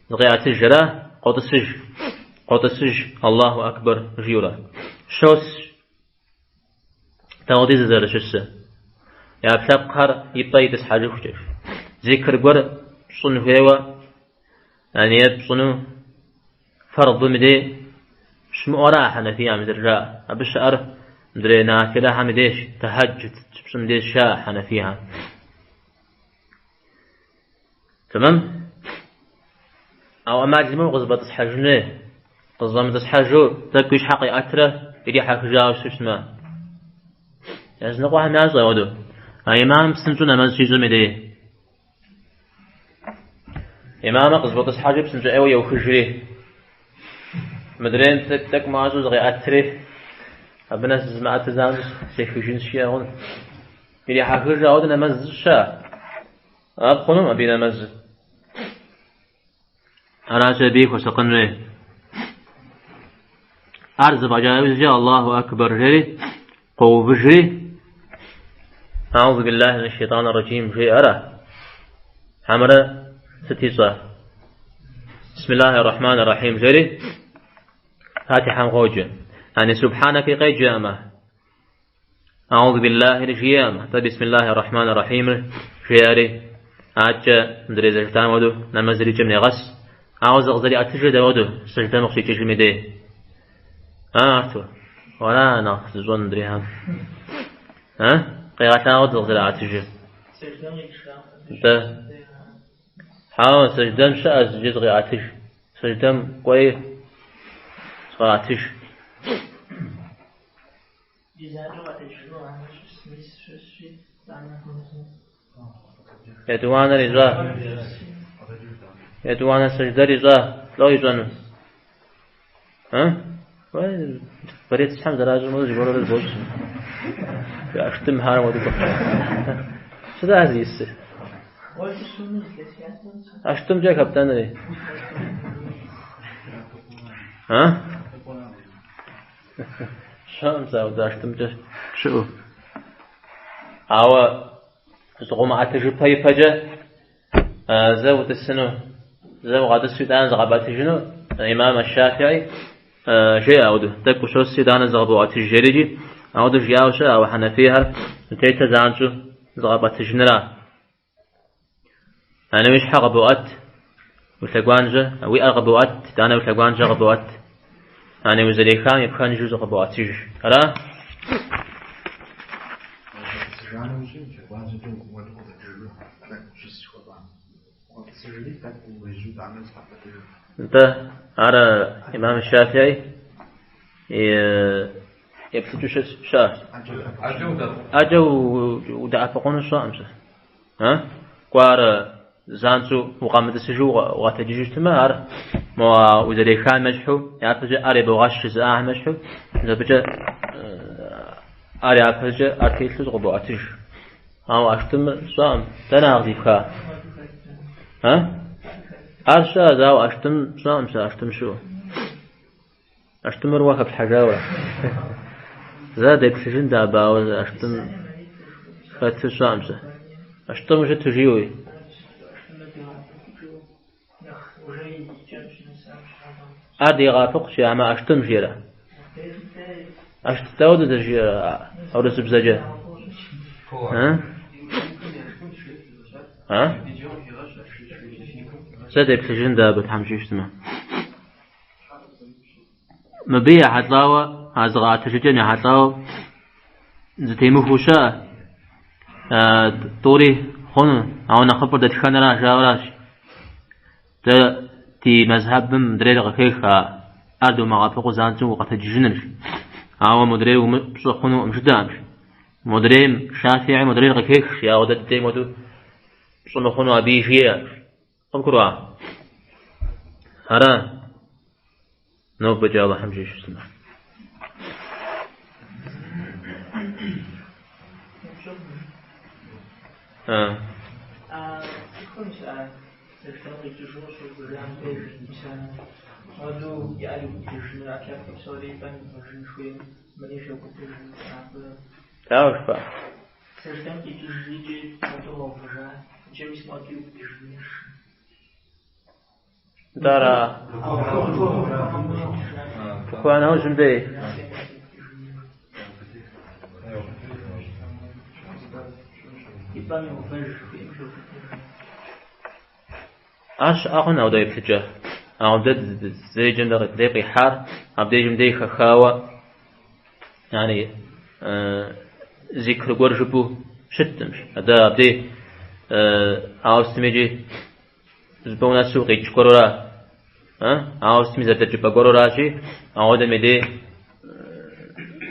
Зыкъеӏэтыж, ара? Къотӏысыж. Къотӏысыж, Аллаху Акбар жиӏэурэ. Щос. Дауэди зэрыщысыр. И ӏэпкълъэпкъхэр и пӏэ итӏысхьэжыхукӏэ. Зикр гуэр пщӏын хуейуэ, а ниет пщӏыну фэрдым и дей щымыӏуэра хьэнафийхэм зэрыжаӏэр. Абы щыӏэр мыдрей нафилэхэм и деж, тэхьэджуд щыпщӏым деж щаӏэ хьэнафийхэм. Тэмэм? Ауэ ӏэмал имыӏэу къызэфӏэтӏысхьэжын хуей. Къызэфӏэмытӏысхьэжу тӏэкӏу и щхьэ къиӏэтрэ ирихьэхыжауэ щытмэ. Языныкъуэхэм ящӏэ апхуэдэу. А имамым псынщӏэу нэмэз щищӏым и дей. Имамыр къызэфӏотӏысхьэжри псынщӏэ ӏейуэ еухыжри. Мыдрейм тӏэкӏу мащӏэу зыкъеӏэтри, абы нэс зызмыӏэту занщӏэу сехыжынщ жиӏэ хъун. Ирихьэхыжу ауэдэ нэмэз зыщӏ щыӏэ. Ар хъунукъым абы и нэмэзыр. Аращи, абыи хуэсакъын хуей. Ар зэфӏэкӏа иужькӏэ Аллаху Акбар жери, къоувыжри, Аузу биллахи минаш шейтӏани раджим жеӏэ, ара? Хьэмэрэ сыт ищӏэ? Бисмиллахи рахмани рахим жери, Фатихьэм къоджэ. Ани субхьанэки къеджэӏымэ. Аузу биллахи жиӏэӏым, атӏэ бисмиллахи рахмани рахимыр жеӏэри, адэкӏэ мыдрей зэрыжытӏам хуэдэу нэмэзыр и кӏэм негъэс. Ауэ зыкъызэриӏэтыжыр дауэдэу сэждэм къыщикӏыжым и дей. А, Артур, уэра нэхъ зыщӏэн мыдрейхэм? А? Къегъэлъагъуэт зыкъызэраӏэтыжыр. Нтӏэ. Хьэуэ, сэждэм щыӏэщ иджы зыкъеӏэтыж. Сэждэм кӏуэи зыкъэӏэтыж. Етӏуанэр ищӏа. Етӏуанэ сэждэр ищӏа. Лӏо ищӏэну? А? Борецхэм зэращӏым хуэдэу зыгуэрурэ зыбощӏ. Аштымхэр хуэдэу. Сыт ар зисыр? Аштымкӏэ хэптэнри. А? Щыӏэм сэ ауэдэ аштымкӏэ щыӏэу. Ауэ зыкъыумыӏэтыжыпэ ипэкӏэ зэ утӏысыну, зэ укъэтӏысу итӏанэ зыкъэпӏэтыжыну имам аш-Шафии жеӏэ ауэдэу. Тӏэкӏу ущос итӏанэ зыкъыбоӏэтыж жерикӏи, ауэдэу жиӏауэ щыӏэ, ауэ хьэнафийхэр зытетыр занщӏэу зыкъэпӏэтыжыныра. Ани уи щхьэ къыбоӏэт, уи лъэгуанжьэ, уи ӏэр къыбоӏэт, итӏанэ уи лъэгуанжьэ къыбоӏэт. Ани узэрехам и пхэнжу зыкъыбоӏэтыж. Ара? Нтӏэ, ар имам Шафии и еплъыкӏэу щыӏэ. ӏэкӏэ удэӏэпыкъуну сщӏэкъым сэ. А? Кӏуэ ар занщӏэу укъэмытӏысыжу укъэтэджыжу щытмэ, ар мо узэрехам ещхьу, япэкӏэ ӏэр ебогъэщ жызыӏахэм ещхьу, мис абыкӏэ ӏэр япэкӏэ ӏэр телъу зыкъыбоӏэтыж. Ауэ ӏэштӏымыр сщӏэкъым, дэнэ ар къыздипха? А? Ар щыӏэщ, ауэ ӏэштӏым сщӏэкъым сэ, ӏэштӏым щыӏэу. Ӏэштӏымыр уэ хэплъхьэжауэ. Зэ деплъыжын дэ абы, ауэ ӏэштӏым хэту сщӏэкъым сэ. Ӏэштӏыму щыту жиӏэуи. Ар дегъэӏэпыкъу жиӏамэ, ӏэштӏым жиӏэрэ? ӏэштӏым дауэ дызэрыжиӏэр урысыбзэкӏэ? А? Зэ деплъыжын дэ абы Тхьэм жиӏэу щытмэ. Мыбы ехьэлӏауэ, а зыкъэӏэтыжыкӏэм ехьэлӏауэ зэтемыхуэу щыӏэ, тӏури хъуну, ауэ нэхъыфӏыр дэтхэнэра жаӏэуращ. Дэ ди мэзхьэбым мыдрейр къыхех, а ӏэр думыгъэӏэпыкъуу занщӏэу укъэтэджыжынырщ. Ауэ модрейр пщӏы хъунукъым жыдаӏэм. Модрейм Шафии модрейр къыхех, ауэ дэ дыдейм хуэдэу пщӏы мыхъуну абыи жиӏэ. Къыбгурыӏуа? Ара? Нобэкӏэ Алыхьым жиӏэу щытмэ.
Цӏыхум щыӏэ сэждэм къикӏыжу къыщыувыжам деж, мис апхуэдэу и ӏэр иубыдыжыныр, ӏэпкълъэпкъыр псори и пӏэм иувэжын хуейм, мыри хеубыдыжын абы.
Дауэ жыпӏа?
Сэждэм къикӏыжри икӏи мыуэду къэувыжа, иджы мис мыуэду иубыдыжыныр.
Нтӏэ ара? Рукуа нэужьым дей.
И пӏэм иувэж жыхуиӏэм хеубыдыжын.
Ар щыӏэ хъун ауэдэ еплъыкӏэ. Ауэ дэ дызэреджэм дэ къихьар абдежым дей хэхауэ, яни зикр гуэр жыпӏэу щыткъым. Атӏэ абдей ауэ сытми икӏи зыщӏыпӏэ унэсу къикӏ гуэрура, ауэ сытми зэблэкӏыпӏэ гуэруращи, ауэдэм и дей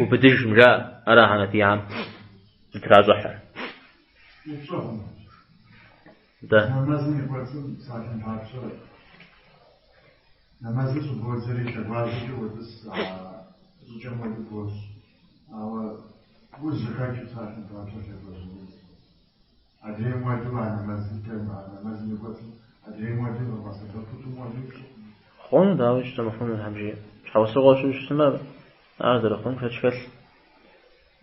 убыдыжым жаӏэ, ара хьэнэфийхэм зытращӏыхьыр.
Дэ. Нэмэзым и кӏуэцӏым псалъэм папщӏэ, нэмэзыр щӏыбодзэри лъэгуажьэкӏэ уотӏыс, а щӏыкӏэм хуэдэу бощӏ. Ауэ уз къыхэкӏыу псалъэм папщӏэ лъэгуажьэ уз. Адрейм хуэдэу а нэмэз дыдэм, а нэмэзым и кӏуэцӏым адрейм хуэдэу къэбгъэсэбэпу тӏум хуэдэу пщӏы хъуну.
Хъуну, дауи щӏэмыхъунур, Тхьэм жиӏэ. Щхьэусыгъуэ щыӏэу щытмэ, ар зэрыхъун шэч хэлъ.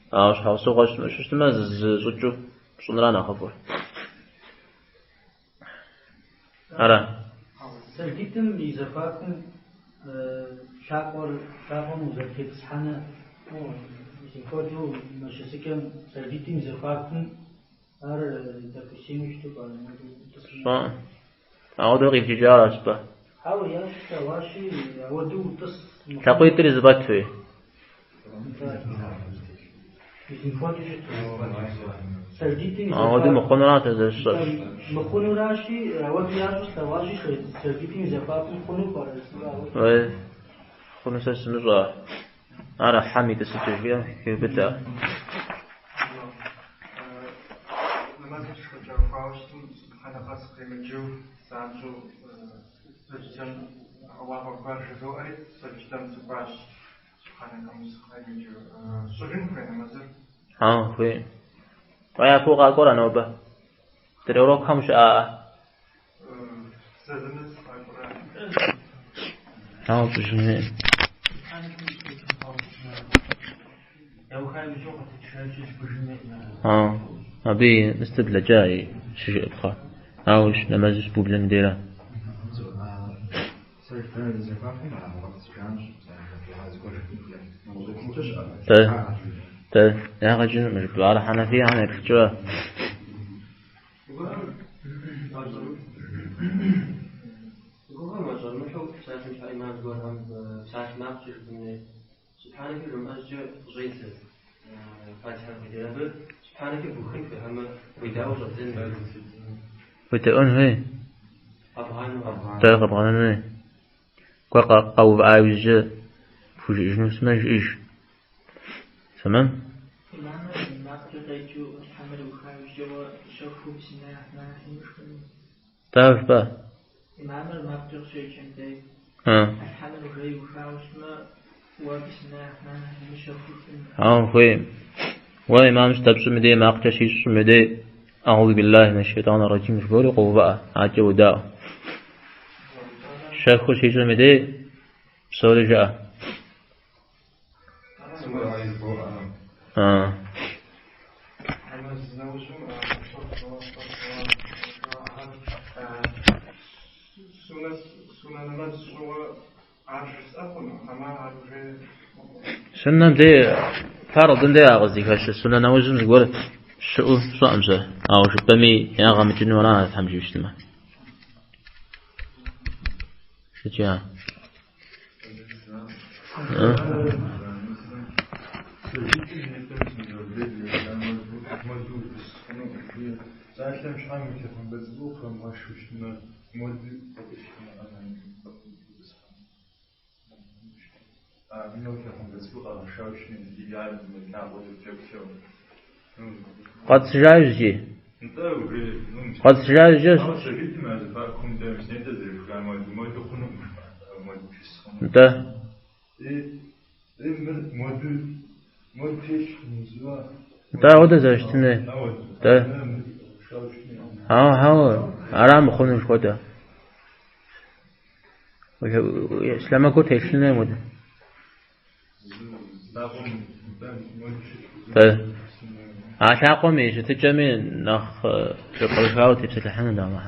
Ауэ щхьэусыгъуэ щымыӏэу щытмэ, зы щӏыкӏэу пщӏынра нэхъыфӏыр. Ара?
Сэждитӏым и зэхуакум лъакъуэр, лъакъуэм узэрытетӏысхьэнэ, мис мыпхуэдэу мы щысыкӏэм сэждитӏым и зэхуакум ар допустиму щыту пӏэрэ?
Сщӏэкъым. Ауэдэу къибджыкӏаращ тӏэ.
Хьэуэ, ящӏ слъэгъуащи, ауэдэу утӏыс.
Лъакъуитӏри зэфӏэтуи. Ауэдэу мыхъунурат сэ зэрысщӏэр.
Мыхъунуращи, ауэдэу ящӏу слъэгъуащи, сэждитӏым и зэхуакум хъуну пӏэрэ жысӏэу ауэдэу.
Уей, хъуну сэ сымыщӏэ. Ар хьэм и тӏысыкӏэ жиӏэм хеубыдэ.
Нэмэзыр щыкӏэрыхуауэ щытым субхьэнэ къэс къемыджэу занщӏэу сэдждэм Аллаху акбар жызоӏэри сэдждэм сыкӏуащ. Субхьэнэкъым сыкъемыджэу. Сщӏыжын хуей нэмэзыр?
Хьэуэ, хуей. Уэ япэу къакӏуэрэ нобэ? Адрей урокхэм щыӏаӏэ?
Зэзэмызэ къакӏуэрэ?
Хьэуэ, пщӏыжын хуейкъым. Абы мыстыр блэкӏа и щыжыӏыпхъэ. Ауэ нэмэзыр щыбублэм дейра. Тэ, тэ, ягъэ кӏынукъым жыпӏэу. Ар хьэнэфийхэм еплъыкӏэ.
хэмыхьэу псалъэм щхьэ имам зыгуэрхэм псалъэ макъкӏэ жыпӏэми, субхьанэкэ жумыӏэ щӏыкӏэ къыщӏедзэ Фатихьэр къеджэн. Абы субхьанэкэ бухын хуей, хьэмэ уедаӏуэу щӏэбдзэн хуей?
Уедэӏуэн хуей.
Къэбгъанэу.
Дэ къэбгъэнэн хуей. Кӏуэ къэувыӏа иужькӏэ пхужыӏэжыну щытмэ, жыӏэж. Тэмэм?
Имамыр макъкӏэ къеджэу Алхьэмыр иуха иужькӏэ уэ щэхуу бисмиллахьи ррахьмани ррахьим жыпӏэну.
Дауэ жыпӏа?
Имамыр макъкӏэ къыщеджэм дей Алхьэмыр уже иухауэ щытмэ, уэ бисмиллахьи ррахьмани ррахьим щэхуу жыпӏэну.
Ауэ хуей. Уэ имам щыдэпщӏым и дей макъкӏэ щищӏым и дей Аӏузу биллахи минэ шейтӏани рэджим жыбори къоувыӏэ, акӏэ удаӏуэ. Щэхуу щищӏым и дей псори жыӏэ. Суннэм дей фардым дей ар къыздыхэщыр, суннэ нэужьым зыгуэр щыӏэу сщӏэкъым сэ, ауэ жыпӏэми ягъэ мыкӏыну ара Тхьэм жиӏэу щытмэ. Сыткӏэ? Къэтӏысыжа иужькӏи? Къэтӏысыжа иужькӏэ? Нтӏэ. Нтӏэ, ауэдэ зэрыщытын хуей. Нтӏэ. Хьэуэ, хьэуэ, ара мыхъуну жыхуэтӏэ. Сэмэгур телъын хуей модэ. Нтӏэ. А лъакъуэм и щытыкӏэми нэхъ зэпкърыхауэ тепсэлъыхьыну, Алыхьым.